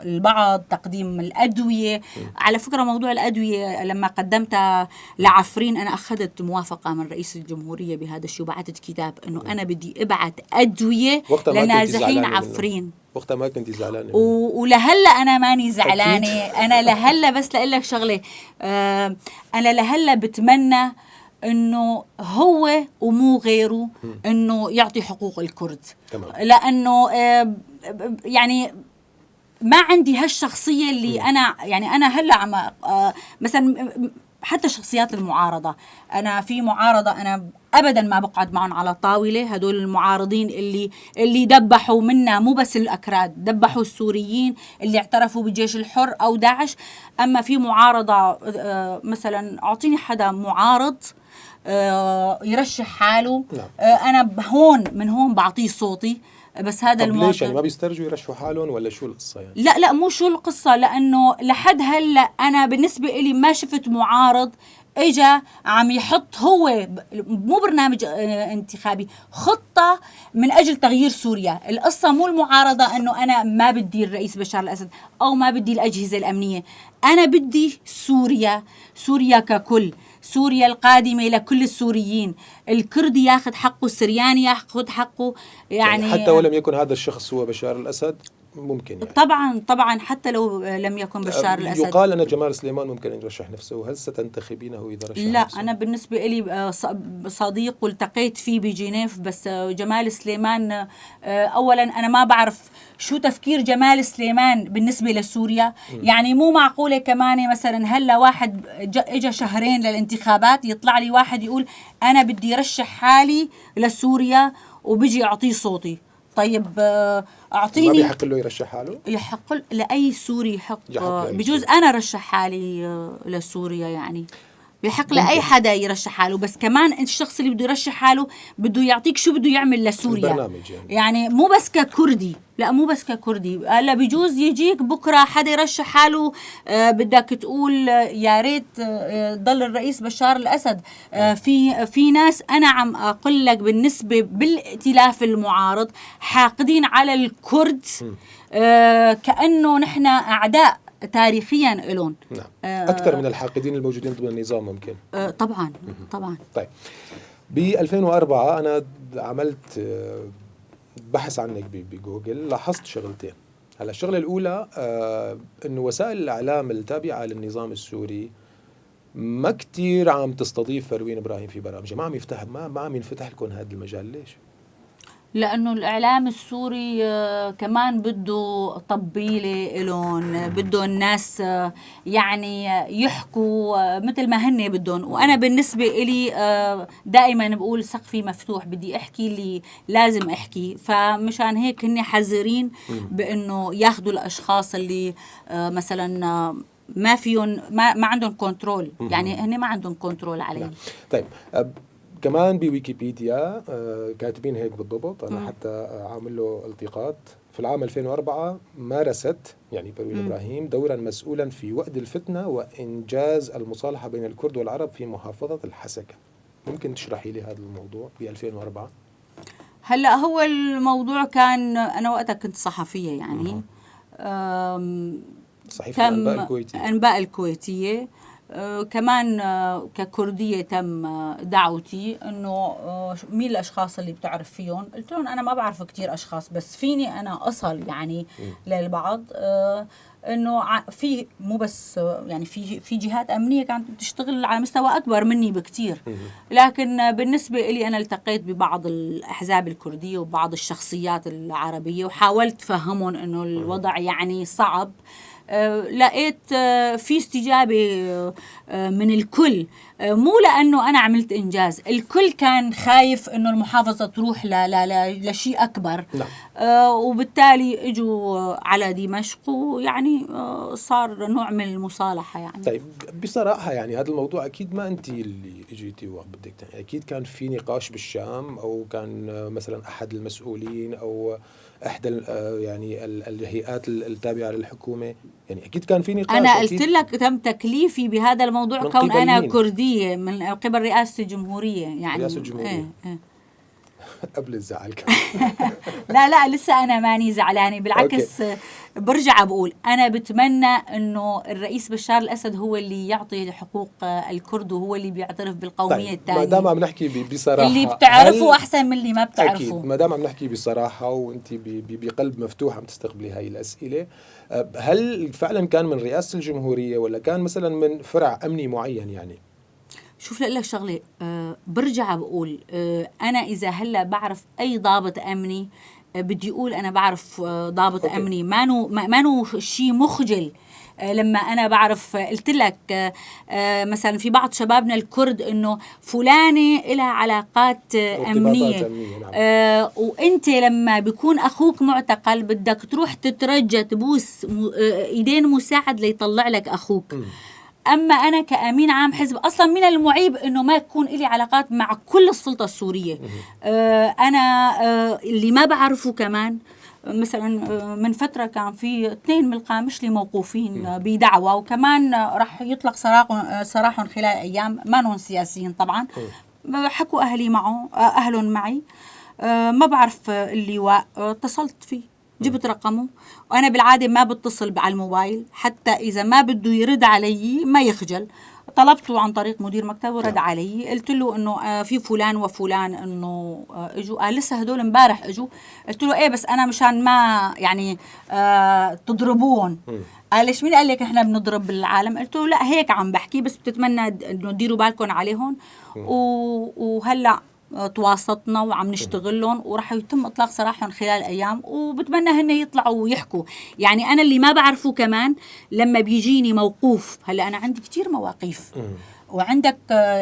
البعض، تقديم الأدوية. على فكرة موضوع الأدوية لما قدمتها لعفرين أنا أخذت موافقة من رئيس الجمهورية بهذا الشيء، وبعثت كتاب إنه أنا بدي أبعث أدوية لنازحين عفرين. وقتها ما كنت زعلانة؟ ولهلا أنا ماني زعلانة. أنا لهلا بس لأقول لك شغلة، أنا لهلا بتمنى إنه هو ومو غيره إنه يعطي حقوق الكرد. تمام. لأنه يعني ما عندي هالشخصية اللي أنا يعني أنا هلا عم مثلا حتى شخصيات المعارضة، أنا في معارضة أنا أبدا ما بقعد معهم على طاولة. هدول المعارضين اللي دبحوا منا، مو بس الأكراد، دبحوا السوريين اللي اعترفوا بالجيش الحر أو داعش. أما في معارضة مثلا أعطيني حدا معارض يرشح حاله، أنا هون من هون بعطيه صوتي. بس هذا المعارض ليش يعني ما بيسترجوا يرشحوا حالهم ولا شو القصة يعني؟ لا لا مو شو القصة، لأنه لحد هلا أنا بالنسبة إلي ما شفت معارض اجا عم يحط هو مو برنامج انتخابي، خطة من أجل تغيير سوريا. القصة مو المعارضة أنه أنا ما بدي الرئيس بشار الأسد أو ما بدي الأجهزة الأمنية، أنا بدي سوريا، سوريا ككل، سوريا القادمة لكل السوريين، الكردي ياخذ حقه، السرياني ياخذ حقه، يعني حتى ولم يكن هذا الشخص هو بشار الأسد ممكن يعني. طبعا طبعا، حتى لو لم يكن بشار الأسد. يقال أن جمال سليمان ممكن أن يرشح نفسه، هل ستنتخبينه إذا رشح لا نفسه؟ أنا بالنسبة لي صديق والتقيت فيه بجنيف، بس جمال سليمان أولا أنا ما بعرف شو تفكير جمال سليمان بالنسبة لسوريا. يعني مو معقولة كمان مثلا هلا واحد اجى شهرين للانتخابات يطلع لي واحد يقول أنا بدي رشح حالي لسوريا وبيجي أعطيه صوتي. طيب اعطيني، ما بيحق له يرشح حاله؟ يحق لاي سوري، يحق بجوز انا رشح حالي لسوريا، يعني بيحق لاي حدا يرشح حاله، بس كمان الشخص اللي بده يرشح حاله بده يعطيك شو بده يعمل لسوريا، البرنامج يعني مو بس ككردي، لا مو بس ككردي. هلا بجوز يجيك بكره حدا يرشح حاله بدك تقول يا ريت ضل الرئيس بشار الاسد. في ناس انا عم اقول لك بالنسبة بالائتلاف المعارض حاقدين على الكرد كانه نحن اعداء تاريخيا لهم. نعم. اكثر من الحاقدين الموجودين ضمن النظام ممكن. طبعا طبعا. طيب ب 2004 انا عملت بحث عنك بجوجل، لاحظت شغلتين. هلا الشغلة الاولى انه وسائل الاعلام التابعة للنظام السوري ما كثير عم تستضيف فروين ابراهيم في برامجها، ما عم يفتح ما عم ينفتح لكم هذا المجال، ليش؟ لأنه الإعلام السوري كمان بده طبيلة إلهم، بده الناس يعني يحكوا مثل ما هن بدهم. وأنا بالنسبة إلي دائما بقول سقفي مفتوح، بدي أحكي اللي لازم أحكي، فمشان هيك هن حذرين بأنه ياخذوا الأشخاص اللي مثلا ما فيهم ما عندهم control، يعني هن ما عندهم control عليه. طيب كمان بويكيبيديا كاتبين هيك بالضبط، أنا حتى عامل له التقاط. في العام 2004 مارست يعني بروين إبراهيم دورا مسؤولا في وأد الفتنة وإنجاز المصالحة بين الكرد والعرب في محافظة الحسكة. ممكن تشرحي لي هذا الموضوع ب 2004؟ هلا هو الموضوع كان أنا وقتها كنت صحفية يعني صحيفة الأنباء الكويتية. أنباء الكويتية كمان ككردية تم دعوتي انه مين الاشخاص اللي بتعرف فيهم؟ قلت لهم انا ما بعرف كثير اشخاص، بس فيني انا اصل يعني للبعض انه في مو بس يعني في جهات امنية كانت بتشتغل على مستوى اكبر مني بكثير، لكن بالنسبة لي انا التقيت ببعض الاحزاب الكردية وبعض الشخصيات العربية وحاولت فهمهم انه الوضع يعني صعب. لقيت في استجابة من الكل، مو لأنه أنا عملت إنجاز، الكل كان خايف أنه المحافظة تروح لشيء أكبر. نعم. وبالتالي إجوا على دمشق ويعني صار نوع من المصالحة يعني. طيب بصراحة يعني هذا الموضوع أكيد ما أنت اللي إجيتي وبدك، أكيد كان في نقاش بالشام أو كان مثلا أحد المسؤولين أو احدى يعني الهيئات التابعة للحكومة، يعني اكيد كان في نقاش. انا قلت لك تم تكليفي بهذا الموضوع كون انا كرديه من قبل رئاسة الجمهورية يعني. رئاسة الجمهورية. إيه. قبل الزعل كمان. لا لا لسه انا ماني زعلانة بالعكس. okay. برجع بقول انا بتمنى انه الرئيس بشار الاسد هو اللي يعطي حقوق الكرد وهو اللي بيعترف بالقوميه. طيب الثانية. ما دام عم نحكي بصراحة، اللي بتعرفه احسن من اللي ما بتعرفه. اكيد ما دام عم نحكي بصراحة وانت بقلب مفتوح عم تستقبلي هاي الاسئلة، هل فعلا كان من رئاسة الجمهورية ولا كان مثلا من فرع امني معين يعني؟ شوف لك شغله، برجع بقول انا اذا هلا بعرف اي ضابط امني بدي اقول انا بعرف ضابط. okay. امني مانو شيء مخجل. لما انا بعرف قلت لك مثلا في بعض شبابنا الكرد انه فلانه لها علاقات امنية. نعم. وانت لما بيكون اخوك معتقل بدك تروح تترجى تبوس ايدين مساعد ليطلع لك اخوك. أما أنا كأمين عام حزب أصلا من المعيب أنه ما يكون لي علاقات مع كل السلطة السورية. أنا اللي ما بعرفه كمان مثلا من فترة كان في 2 من القامشلي موقوفين بدعوة، وكمان رح يطلق سراحهم خلال أيام، ما نون سياسيين طبعا. حكوا أهلي معه، أهلهم معي، ما بعرف اللواء، اتصلت فيه جبت رقمه، وأنا بالعادة ما بتصل على الموبايل حتى إذا ما بده يرد علي ما يخجل. طلبته عن طريق مدير مكتبه، رد علي، قلت له انه في فلان وفلان انه اجوا، قال لسه هدول امبارح اجوا، قلت له ايه بس انا مشان ما يعني تضربون. قال ليش مين قال لك احنا بنضرب العالم؟ قلت له لا هيك عم بحكي، بس بتتمنى انه تديروا بالكم عليهم. وهلا تواصلنا وعم نشتغل لهم وراح يتم اطلاق سراحهم خلال ايام، وبتمنى هن يطلعوا ويحكوا. يعني انا اللي ما بعرفه كمان لما بيجيني موقوف، هلا انا عندي كتير مواقيف وعندك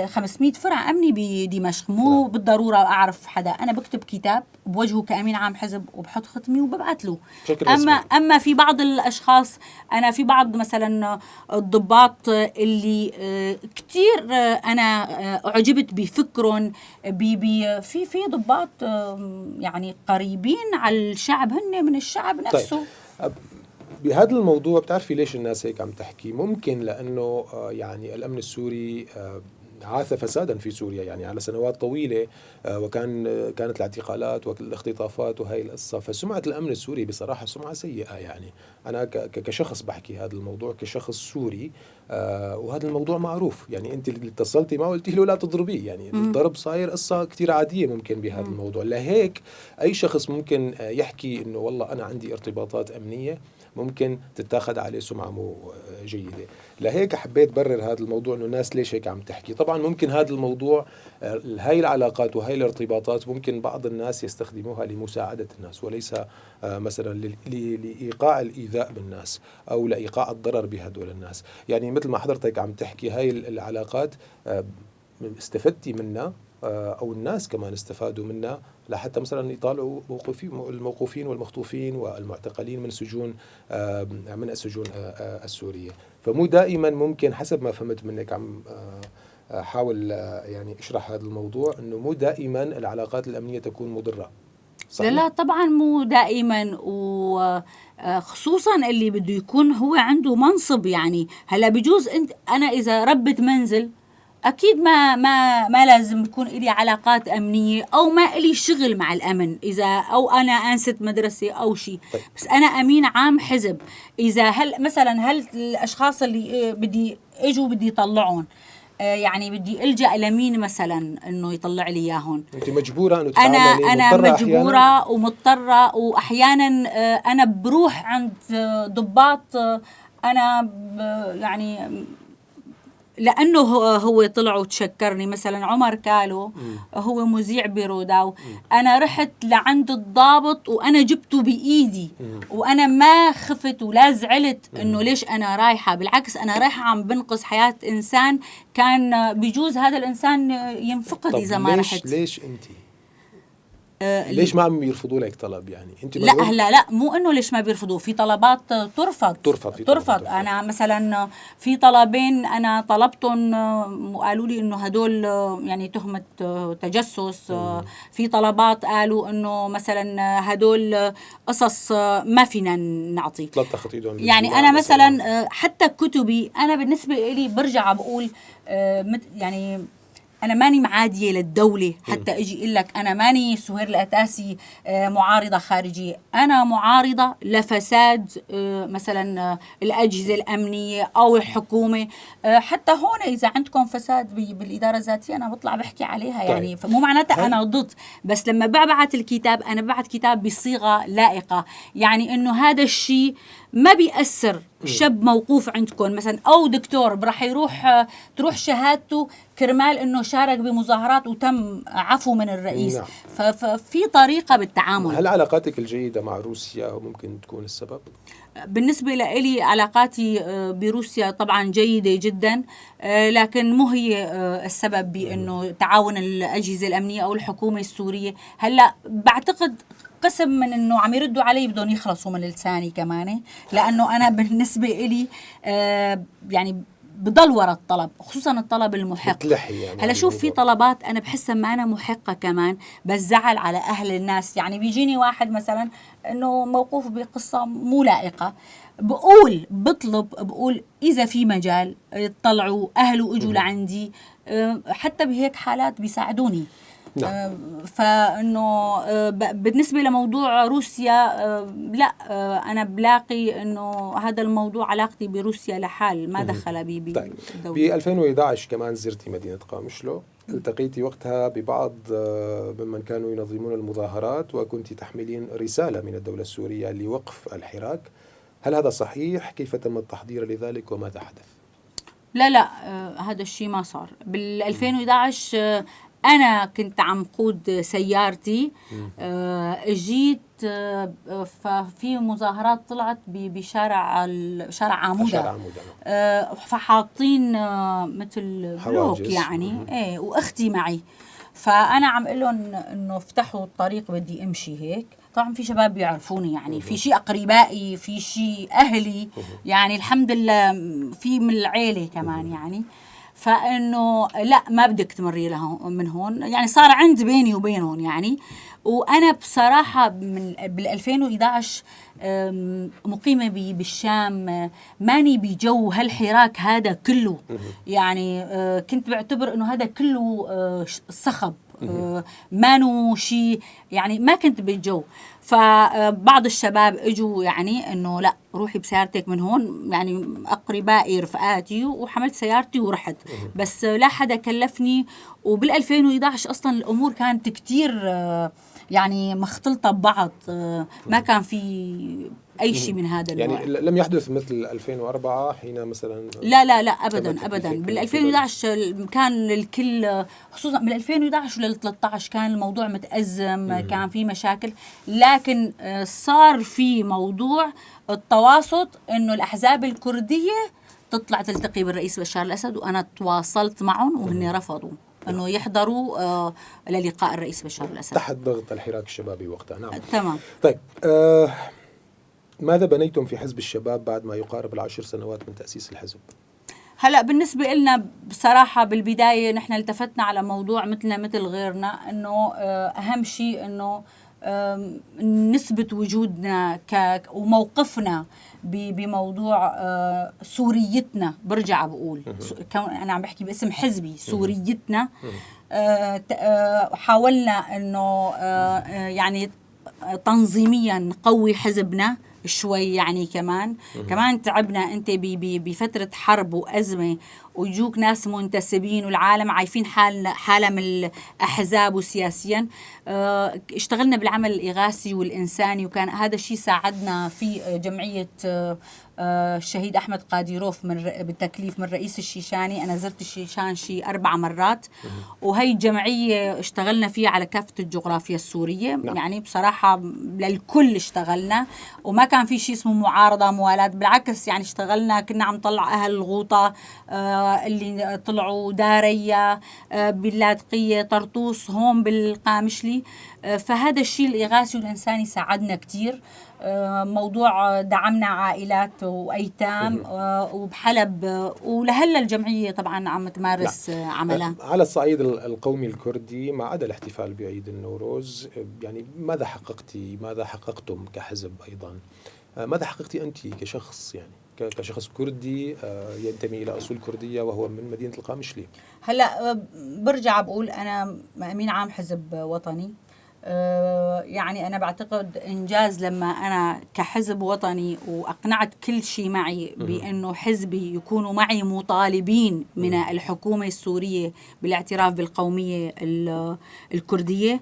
500 فرع امني بدمشق، مو بالضرورة اعرف حدا، انا بكتب كتاب بوجهه كامين عام حزب وبحط ختمي وببعث له. اما في بعض الاشخاص، انا في بعض مثلا الضباط اللي كثير انا اعجبت بفكرهم، في ضباط يعني قريبين على الشعب، هن من الشعب نفسه. طيب. بهذا الموضوع بتعرفي ليش الناس هيك عم تحكي؟ ممكن لأنه يعني الأمن السوري عاث فسادا في سوريا يعني على سنوات طويلة، وكان كانت الاعتقالات والاختطافات وهي القصة، فسمعة الأمن السوري بصراحة سمعة سيئة. يعني أنا كشخص بحكي هذا الموضوع كشخص سوري، وهذا الموضوع معروف. يعني أنت اللي اتصلتي معه قلتي له لا تضربيه، يعني الضرب صاير قصة كتير عادية ممكن بهذا الموضوع. لهيك أي شخص ممكن يحكي إنه والله أنا عندي ارتباطات أمنية ممكن تتاخذ عليه سمعة مو جيدة. لهيك حبيت برر هذا الموضوع إنه الناس ليش هيك عم تحكي. طبعا ممكن هذا الموضوع، هاي العلاقات وهي الارتباطات ممكن بعض الناس يستخدموها لمساعدة الناس، وليس مثلا لإيقاع الإيذاء بالناس أو لإيقاع الضرر بهدول الناس. يعني مثل ما حضرتك عم تحكي هاي العلاقات استفدتي منها أو الناس كمان استفادوا منها لحتى مثلا يطالعوا الموقوفين والمخطوفين والمعتقلين من السجون السورية. فمو دائما ممكن، حسب ما فهمت منك عم حاول يعني اشرح هذا الموضوع، انه مو دائما العلاقات الامنية تكون مضرة. صحيح؟ لا طبعا مو دائما، وخصوصا اللي بده يكون هو عنده منصب. يعني هلا بجوز انت، انا اذا ربة منزل اكيد ما لازم يكون لي علاقات امنية او ما لي شغل مع الامن، اذا او انا انسه مدرسه او شيء. طيب. بس انا امين عام حزب، اذا هل مثلا هل الاشخاص اللي بدي اجوا بدي يطلعهم، يعني بدي الجا لمين مثلا انه يطلع لي اياهم؟ انت مجبوره انه انا مجبوره أحياناً. ومضطره، واحيانا انا بروح عند ضباط، انا يعني لانه هو طلع وتشكرني، مثلا عمر كالو هو مذيع بروداو، انا رحت لعند الضابط وانا جبته بايدي، وانا ما خفت ولا زعلت انه ليش انا رايحة، بالعكس انا رايحة عم بنقذ حياة انسان كان بجوز هذا الانسان ينفقد اذا ما رحت. ليش انت ليش ما عم يرفضوا لك طلب؟ يعني انت لا هلا لا مو انه ليش ما بيرفضوا، في طلبات ترفض. ترفض. انا مثلا في طلبين انا طلبتهم وقالوا لي انه هدول يعني تهمه تجسس. في طلبات قالوا انه مثلا هدول قصص ما فينا نعطي. يعني انا مثلا حتى كتبي انا بالنسبة لي برجع بقول يعني أنا ماني معادية للدولة حتى أجي أقول لك أنا ماني سهير الأتاسي معارضة خارجية، أنا معارضة لفساد مثلا الأجهزة الأمنية أو الحكومة. حتى هون إذا عندكم فساد بالإدارة الذاتية أنا بطلع بحكي عليها. يعني طيب. فمو معناتها أنا ضد، بس لما ببعث الكتاب أنا ببعث كتاب بصيغة لائقة، يعني إنه هذا الشيء ما بيأثر. شاب موقوف عندكم مثلا أو دكتور راح يروح تروح شهادته كرمال إنه شارك بمظاهرات وتم عفو من الرئيس. نعم. ففي طريقة بالتعامل. هل علاقاتك الجيدة مع روسيا ممكن تكون السبب؟ بالنسبة لي علاقاتي بروسيا طبعا جيدة جدا، لكن مو هي السبب بأنه تعاون الأجهزة الأمنية أو الحكومة السورية. هلأ بعتقد قسم من انه عم يردوا علي بدهم يخلصوا من لساني كمان، لانه انا بالنسبة الي يعني بضل ورا الطلب، خصوصا الطلب المحق. يعني هلا شوف في طلبات انا بحسها ما انا محقه كمان، بس زعل على اهل الناس. يعني بيجيني واحد مثلا انه موقوف بقصة مو لائقة، بقول بطلب بقول اذا في مجال يطلعوا اهله اجوا لعندي، حتى بهيك حالات بيساعدوني. نعم. فانه بالنسبة لموضوع روسيا، لا، انا بلاقي انه هذا الموضوع علاقتي بروسيا لحال ما دخل بي. طيب، ب 2011 كمان زرتي مدينة قامشلو، التقيتي وقتها ببعض ممن كانوا ينظمون المظاهرات، وكنت تحملين رسالة من الدولة السورية لوقف الحراك. هل هذا صحيح؟ كيف تم التحضير لذلك وماذا حدث؟ لا لا، هذا الشيء ما صار. بال 2011 أنا كنت عم قود سيارتي، اجيت ففي مظاهرات طلعت بشارع شارع عامودة، فحاطين مثل بلوك يعني، ايه، واختي معي، فأنا عم اقول لهم انه افتحوا الطريق بدي امشي هيك. طبعا في شباب بيعرفوني يعني، في شيء اقربائي، في شيء اهلي يعني، الحمد لله في من العيلة كمان يعني. فانه لا ما بدك تمري لهم من هون يعني، صار عند بيني وبينهم يعني. وانا بصراحة من بال 2011 مقيمة بالشام، ماني بجو هالحراك هذا كله يعني. كنت بعتبر انه هذا كله صخب، مانو شيء يعني، ما كنت بالجو. فبعض الشباب اجوا يعني انه لا روحي بسيارتك من هون يعني، اقربائي رفقاتي، وحملت سيارتي ورحت، بس لا حدا كلفني. وبال 2011 اصلا الامور كانت كتير يعني مختلطة ببعض، ما كان في اي شيء من هذا النوع يعني. لم يحدث مثل 2004 حين مثلا؟ لا لا لا، ابدا ابدا. بال 2011 كان الكل، خصوصا بال 2011 ولل 13 كان الموضوع متأزم، كان في مشاكل، لكن صار في موضوع التواسط انه الاحزاب الكردية تطلع تلتقي بالرئيس بشار الاسد، وانا تواصلت معهم وهن رفضوا انه يحضروا للقاء الرئيس بشار الاسد تحت ضغط الحراك الشبابي وقتها. نعم، تمام. طيب، ماذا بنيتم في حزب الشباب بعد ما يقارب 10 سنوات من تأسيس الحزب؟ هلا بالنسبة لنا بصراحة بالبداية نحن التفتنا على موضوع مثلنا مثل غيرنا، انه اهم شيء انه نثبت وجودنا وموقفنا بموضوع سوريتنا. برجع بقول انا عم بحكي باسم حزبي، سوريتنا. حاولنا انه يعني تنظيميا نقوي حزبنا شوي يعني، كمان تعبنا. انت بفترة حرب وازمة ويجوك ناس منتسبين والعالم عايفين حالها من الاحزاب وسياسيا. اشتغلنا بالعمل الاغاثي والانساني، وكان هذا الشيء ساعدنا في جمعية الشهيد احمد قاديروف من بالتكليف من رئيس الشيشاني. انا زرت الشيشان شي 4 مرات، وهي الجمعية اشتغلنا فيها على كافة الجغرافيا السورية. نعم. يعني بصراحة للكل اشتغلنا، وما كان في شيء اسمه معارضة موالاه، بالعكس يعني اشتغلنا، كنا عم نطلع اهل الغوطه اللي طلعوا داريا، باللاذقيه، طرطوس، هون بالقامشلي. فهذا الشيء الاغاثي والانساني ساعدنا كثير. موضوع دعمنا عائلات وايتام وبحلب، ولهلا الجمعية طبعا عم تمارس عملها. على الصعيد القومي الكردي، ما عدا الاحتفال بعيد النوروز، يعني ماذا حققتي، ماذا حققتم كحزب ايضا؟ ماذا حققتي انت كشخص، يعني كشخص كردي ينتمي الى اصول كرديه وهو من مدينة القامشلي؟ هلا برجع بقول انا امين عام حزب وطني، يعني أنا بعتقد إنجاز لما أنا كحزب وطني وأقنعت كل شيء معي بأنه حزبي يكونوا معي مطالبين من الحكومة السورية بالاعتراف بالقومية الكردية.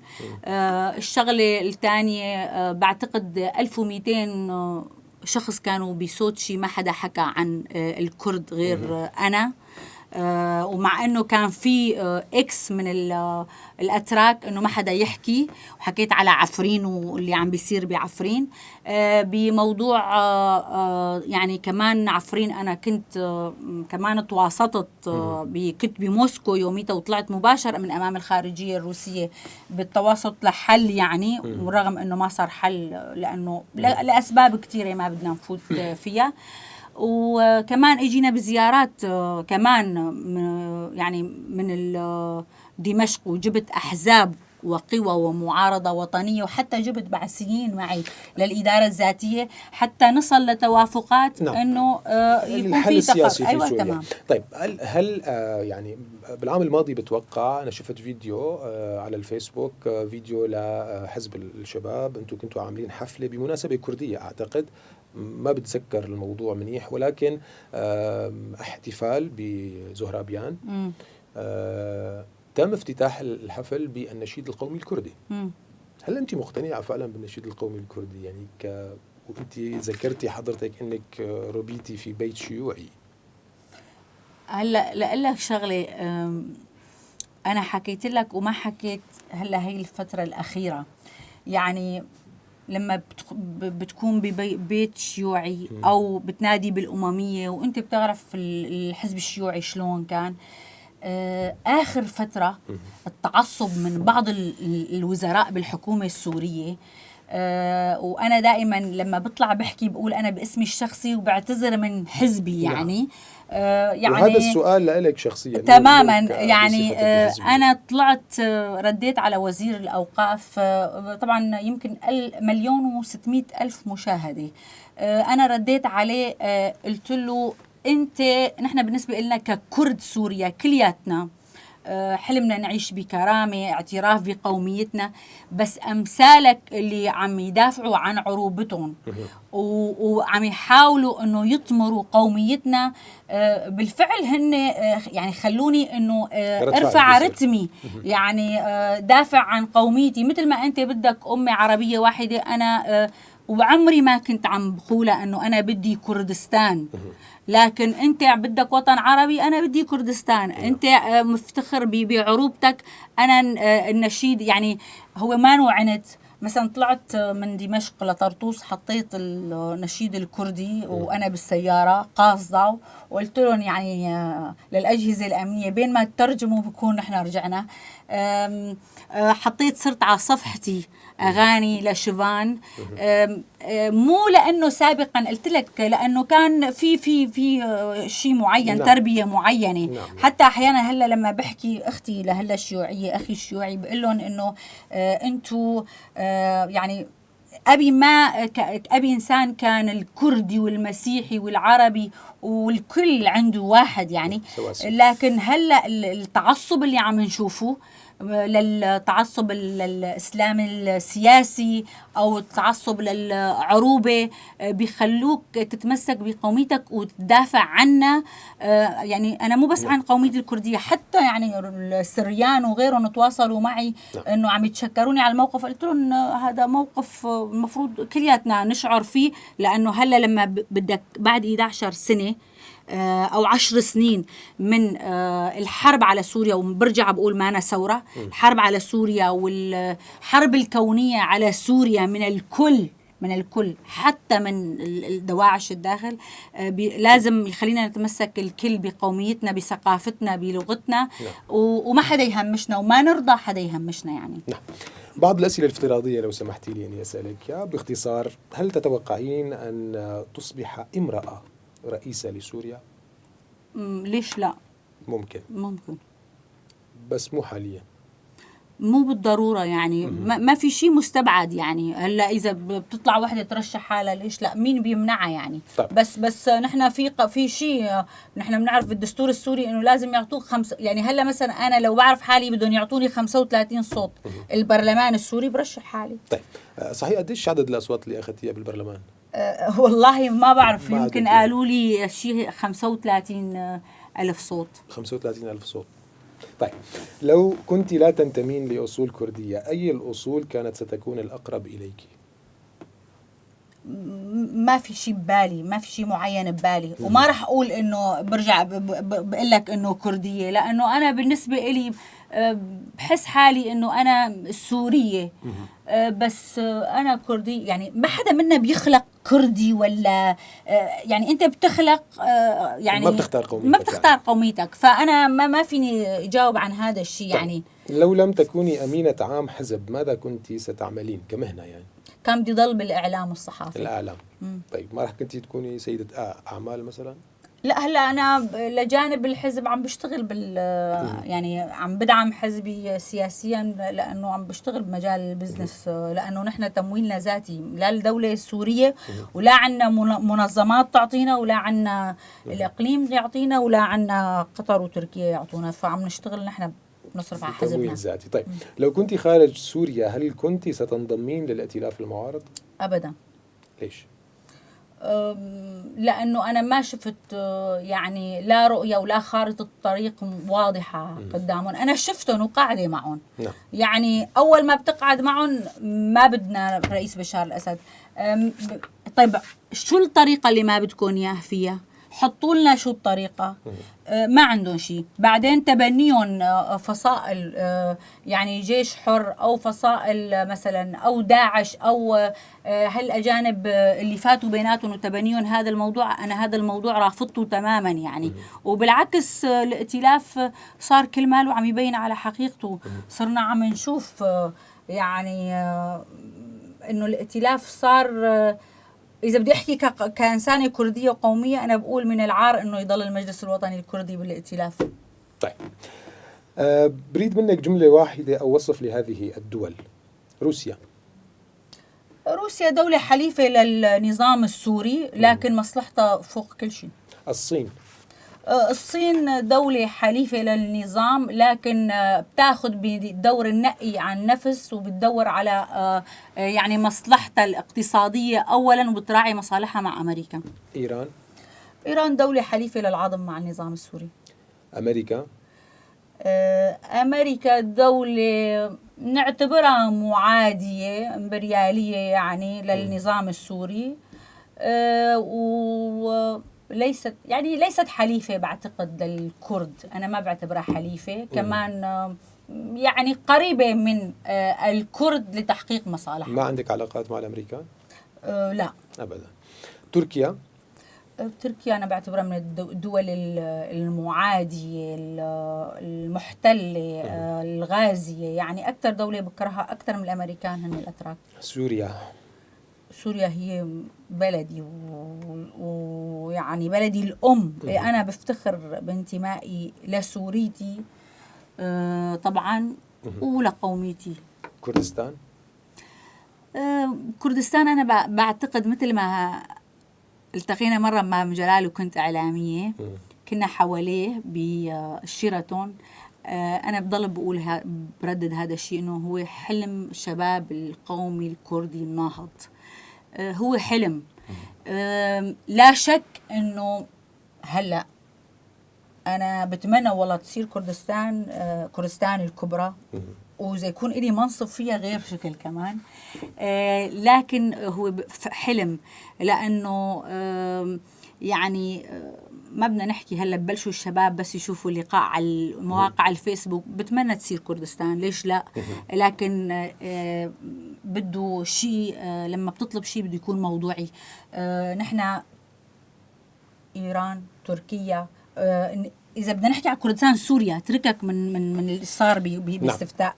الشغلة الثانية، بعتقد 1200 شخص كانوا بسوتشي، ما حدا حكى عن الكرد غير أنا. ومع انه كان في اكس من الاتراك انه ما حدا يحكي، وحكيت على عفرين واللي عم بيصير بعفرين. بموضوع يعني كمان عفرين انا كنت كمان تواصلت، كنت بموسكو يوميتها وطلعت مباشرة من امام الخارجية الروسية بالتواصل لحل يعني، ورغم انه ما صار حل لانه لاسباب كثيرة ما بدنا نفوت فيها. وكمان اجينا بزيارات كمان يعني من دمشق، وجبت احزاب وقوى ومعارضة وطنية، وحتى جبت بعثيين معي للإدارة الذاتية حتى نصل لتوافقات. نعم. أنه يكون الحل في السياسي في أيوة سوريا. تمام. طيب هل يعني بالعام الماضي بتوقع أنا شفت فيديو على الفيسبوك، فيديو لحزب الشباب، أنتم كنتوا عاملين حفلة بمناسبة كردية أعتقد، ما بتذكر الموضوع منيح، ولكن احتفال بزهرابيان. تم افتتاح الحفل بالنشيد القومي الكردي. هل أنت مقتنعة فعلا بالنشيد القومي الكردي؟ يعني وأنت ذكرتي حضرتك أنك ربيتي في بيت شيوعي. هلا لأقول لك شغلة، أنا حكيت لك وما حكيت هلا هي الفترة الأخيرة، يعني لما بتكون ببيت شيوعي أو بتنادي بالأممية، وأنت بتعرف الحزب الشيوعي شلون كان، آخر فترة التعصب من بعض الوزراء بالحكومة السورية، وأنا دائما لما بطلع بحكي بقول أنا باسمي الشخصي وبعتذر من حزبي. يعني يعني وهذا السؤال لك شخصيا تماما. يعني أنا طلعت رديت على وزير الأوقاف، طبعا يمكن 1,600,000 مشاهدة، أنا رديت عليه، قلت له أنت، نحن بالنسبة لنا ككرد سوريا كلياتنا حلمنا نعيش بكرامة، اعتراف بقوميتنا، بس أمثالك اللي عم يدافعوا عن عروبتهم وعم يحاولوا أنه يطمروا قوميتنا، بالفعل هن يعني خلوني أنه ارفع رتمي، يعني دافع عن قوميتي مثل ما أنت بدك أمة عربية واحدة. أنا وعمري ما كنت عم بقولها أنه أنا بدي كردستان، لكن أنت بدك وطن عربي، أنا بدي كردستان. أنت مفتخر بعروبتك، أنا النشيد يعني هو ما نوعنت. مثلا طلعت من دمشق لطرطوس، حطيت النشيد الكردي وأنا بالسيارة قاصدة، وقلت لهم يعني للأجهزة الأمنية بين ما تترجموا بكون نحن رجعنا. حطيت، صرت على صفحتي أغاني لشيفان، مو لأنه سابقا قلت لك، لأنه كان في في في شيء معين. نعم. تربية معينة. نعم. حتى أحيانا هلا لما بحكي أختي لهلا الشيوعية، أخي الشيوعي، بقول لهم إنه أنتوا يعني أبي ما أبي إنسان كان الكردي والمسيحي والعربي والكل عنده واحد يعني. لكن هلا التعصب اللي عم نشوفه، للتعصب للإسلام السياسي أو التعصب للعروبة، بيخلوك تتمسك بقوميتك وتدافع عنها. يعني أنا مو بس عن قوميتي الكردية، حتى يعني السريان وغيرهم تواصلوا معي أنه عم يتشكروني على الموقف. قلت لهم هذا موقف المفروض كلياتنا نشعر فيه، لأنه هلأ لما بدك بعد 11 سنة أو 10 سنين من الحرب على سوريا، وبرجع بقول ما أنا ثورة، الحرب على سوريا والحرب الكونية على سوريا من الكل، من الكل حتى من الدواعش الداخل، لازم يخلينا نتمسك الكل بقوميتنا، بثقافتنا، بلغتنا. وما حدا يهمشنا وما نرضى حدا يهمشنا يعني. نعم. بعض الأسئلة الافتراضية لو سمحتي لي أني أسألك باختصار، هل تتوقعين أن تصبح امرأة رئيسة لسوريا؟ ليش لا؟ ممكن، بس مو حاليا، مو بالضرورة يعني. ما في شيء مستبعد يعني. هلا إذا بتطلع وحدة ترشح حالها ليش لا؟ مين بيمنعها يعني؟ طيب. بس نحن في شيء نحن بنعرف بالدستور السوري إنه لازم يعطوك 5، يعني هلا مثلا أنا لو بعرف حالي بدهم يعطوني 35 صوت البرلمان السوري برشح حالي. طيب صحيح، قديش عدد الأصوات اللي أخذتيها بالبرلمان؟ والله ما بعرف، يمكن قالوا لي شيء 35,000 صوت. 35,000 صوت. طيب لو كنت لا تنتمين لأصول كردية، أي الأصول كانت ستكون الأقرب إليك؟ ما في شيء ببالي، ما في شيء معين ببالي، وما رح أقول إنه برجع بقول لك إنه كردية، لأنه أنا بالنسبة إلي بحس حالي إنه أنا سورية، بس أنا كردي يعني. ما حدا منا بيخلق كردي ولا يعني أنت بتخلق يعني ما بتختار قوميتك، ما بتختار قوميتك، فأنا ما فيني أجاوب عن هذا الشيء. طيب. يعني لو لم تكوني أمينة عام حزب، ماذا كنت ستعملين كمهنة يعني؟ كان بدي ضل بالإعلام والصحافة. الإعلام. طيب ما رح كنتي تكوني سيدة أعمال مثلا؟ لا، هلا انا لجانب الحزب عم بشتغل يعني عم بدعم حزبي سياسيا، لانه عم بشتغل بمجال ال business، لانه نحن تمويلنا ذاتي، لا الدولة السورية ولا عنا منظمات تعطينا ولا عنا الاقليم يعطينا ولا عنا قطر وتركيا يعطونا، فعم نشتغل نحن، بنصرف على حزبنا. تمويل ذاتي. طيب، لو كنت خارج سوريا هل كنت ستنضمين للائتلاف المعارض؟ ابدا. ليش؟ لانه انا ما شفت يعني لا رؤية ولا خارطة طريق واضحة قدامهم. انا شفتهم وقاعدة معهم. يعني اول ما بتقعد معهم ما بدنا رئيس بشار الاسد. طيب شو الطريقة اللي ما بدكم اياه فيها؟ حطوا لنا شو الطريقة. ما عندهم شيء. بعدين تبنيهم فصائل، يعني جيش حر أو فصائل مثلا أو داعش أو هالأجانب اللي فاتوا بيناتهم وتبنيهم هذا الموضوع، أنا هذا الموضوع رافضته تماما يعني. وبالعكس الائتلاف صار كل ماله عم يبين على حقيقته. صرنا عم نشوف يعني إنه الائتلاف صار، إذا بدي أحكي كإنسانة كردية وقومية، أنا بقول من العار إنه يضل المجلس الوطني الكردي بالائتلاف. طيب، بريد منك جملة واحدة أو وصف لهذه الدول. روسيا. روسيا دولة حليفة للنظام السوري، لكن مصلحتها فوق كل شيء. الصين. الصين دولة حليفة للنظام، لكن بتاخذ بدور النقي عن نفس، وبتدور على يعني مصلحتها الاقتصادية أولا، وبتراعي مصالحها مع أمريكا. إيران. إيران دولة حليفة للعظم مع النظام السوري. أمريكا. أمريكا دولة نعتبرها معادية امبريالية يعني للنظام السوري، وليست يعني ليست حليفة بعتقد للكرد، أنا ما بعتبرها حليفة كمان، يعني قريبة من الكرد لتحقيق مصالحها. ما عندك علاقات مع الأمريكان؟ لا أبدا. تركيا. تركيا أنا بعتبرها من الدول المعادية المحتلة الغازية، يعني أكثر دولة بكرهها أكثر من الأمريكان هن الأتراك. سوريا. سوريا هي بلدي ويعني بلدي الأم. أنا بفتخر بانتمائي لسوريتي طبعا ولقوميتي. كردستان. كردستان أنا بعتقد مثل ما التقينا مرة مع جلال وكنت إعلامية، كنا حواليه بالشيراتون. أنا بضل بقول بردد هذا الشيء، إنه هو حلم الشباب القومي الكردي الناهض. هو حلم. لا شك إنه هلأ أنا بتمنى والله تصير كردستان، كردستان الكبرى، وإذا يكون إلي منصب فيها غير شكل كمان. لكن هو حلم، لأنه يعني ما بدنا نحكي هلا ببلشوا الشباب بس يشوفوا اللقاء على مواقع الفيسبوك. بتمنى تصير كردستان، ليش لا؟ لكن بده شيء، لما بتطلب شيء بده يكون موضوعي. نحن إيران، تركيا، إذا بدنا نحكي على كردستان سوريا، تركك من من من اللي صار باستفتاء،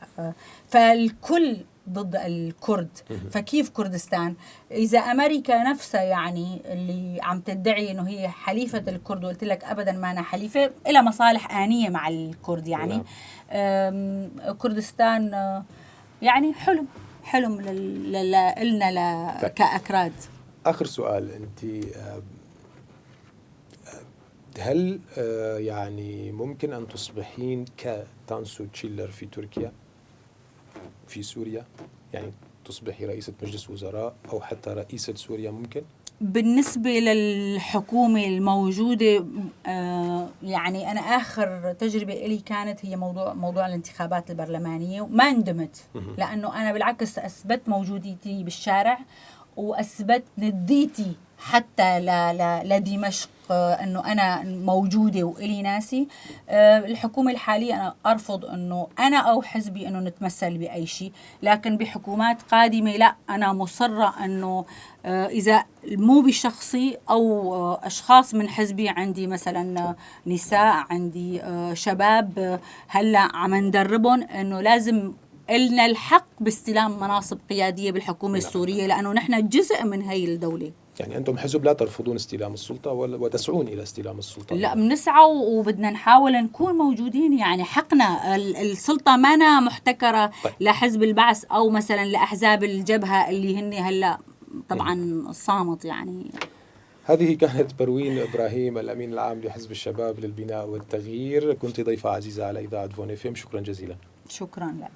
فالكل ضد الكرد، فكيف كردستان؟ إذا أمريكا نفسها يعني اللي عم تدعي إنه هي حليفة الكرد، وقلت لك أبدا ما أنا حليفة، إلها مصالح آنية مع الكرد يعني. كردستان يعني حلم، حلم لنا كأكراد. آخر سؤال، أنت هل يعني ممكن أن تصبحين كتانسو تشيلر في تركيا، في سوريا؟ يعني تصبحي رئيسة مجلس وزراء أو حتى رئيسة سوريا ممكن؟ بالنسبة للحكومة الموجودة، يعني أنا آخر تجربة إلي كانت هي موضوع الانتخابات البرلمانية، وما ندمت، لأنه أنا بالعكس أثبت موجوديتي بالشارع، وأثبت نديتي حتى لدمشق أنه أنا موجودة وإلي ناسي. الحكومة الحالية أنا أرفض أنه أنا أو حزبي أنه نتمثل بأي شيء، لكن بحكومات قادمة لا، أنا مصرة أنه إذا مو بشخصي أو أشخاص من حزبي، عندي مثلا نساء، عندي شباب، هلأ عم ندربهم أنه لازم إلنا الحق باستلام مناصب قيادية بالحكومة السورية، لأنه نحن جزء من هاي الدولة. يعني أنتم حزب لا ترفضون استلام السلطة وتسعون إلى استلام السلطة. لا، بنسعى وبدنا نحاول نكون موجودين، يعني حقنا السلطة مانا محتكرة. طيب. لحزب البعث أو مثلا لأحزاب الجبهة اللي هن هلا طبعا صامت يعني. هذه كانت بروين إبراهيم، الأمين العام لحزب الشباب للبناء والتغيير، كنت ضيفة عزيزة على إذاعة فون إف إم، شكرا جزيلا. شكرا لك.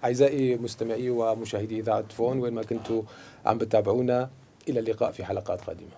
أعزائي مستمعي ومشاهدي إذاعة فون وين ما كنتوا عم بتابعونا، إلى اللقاء في حلقات قادمة.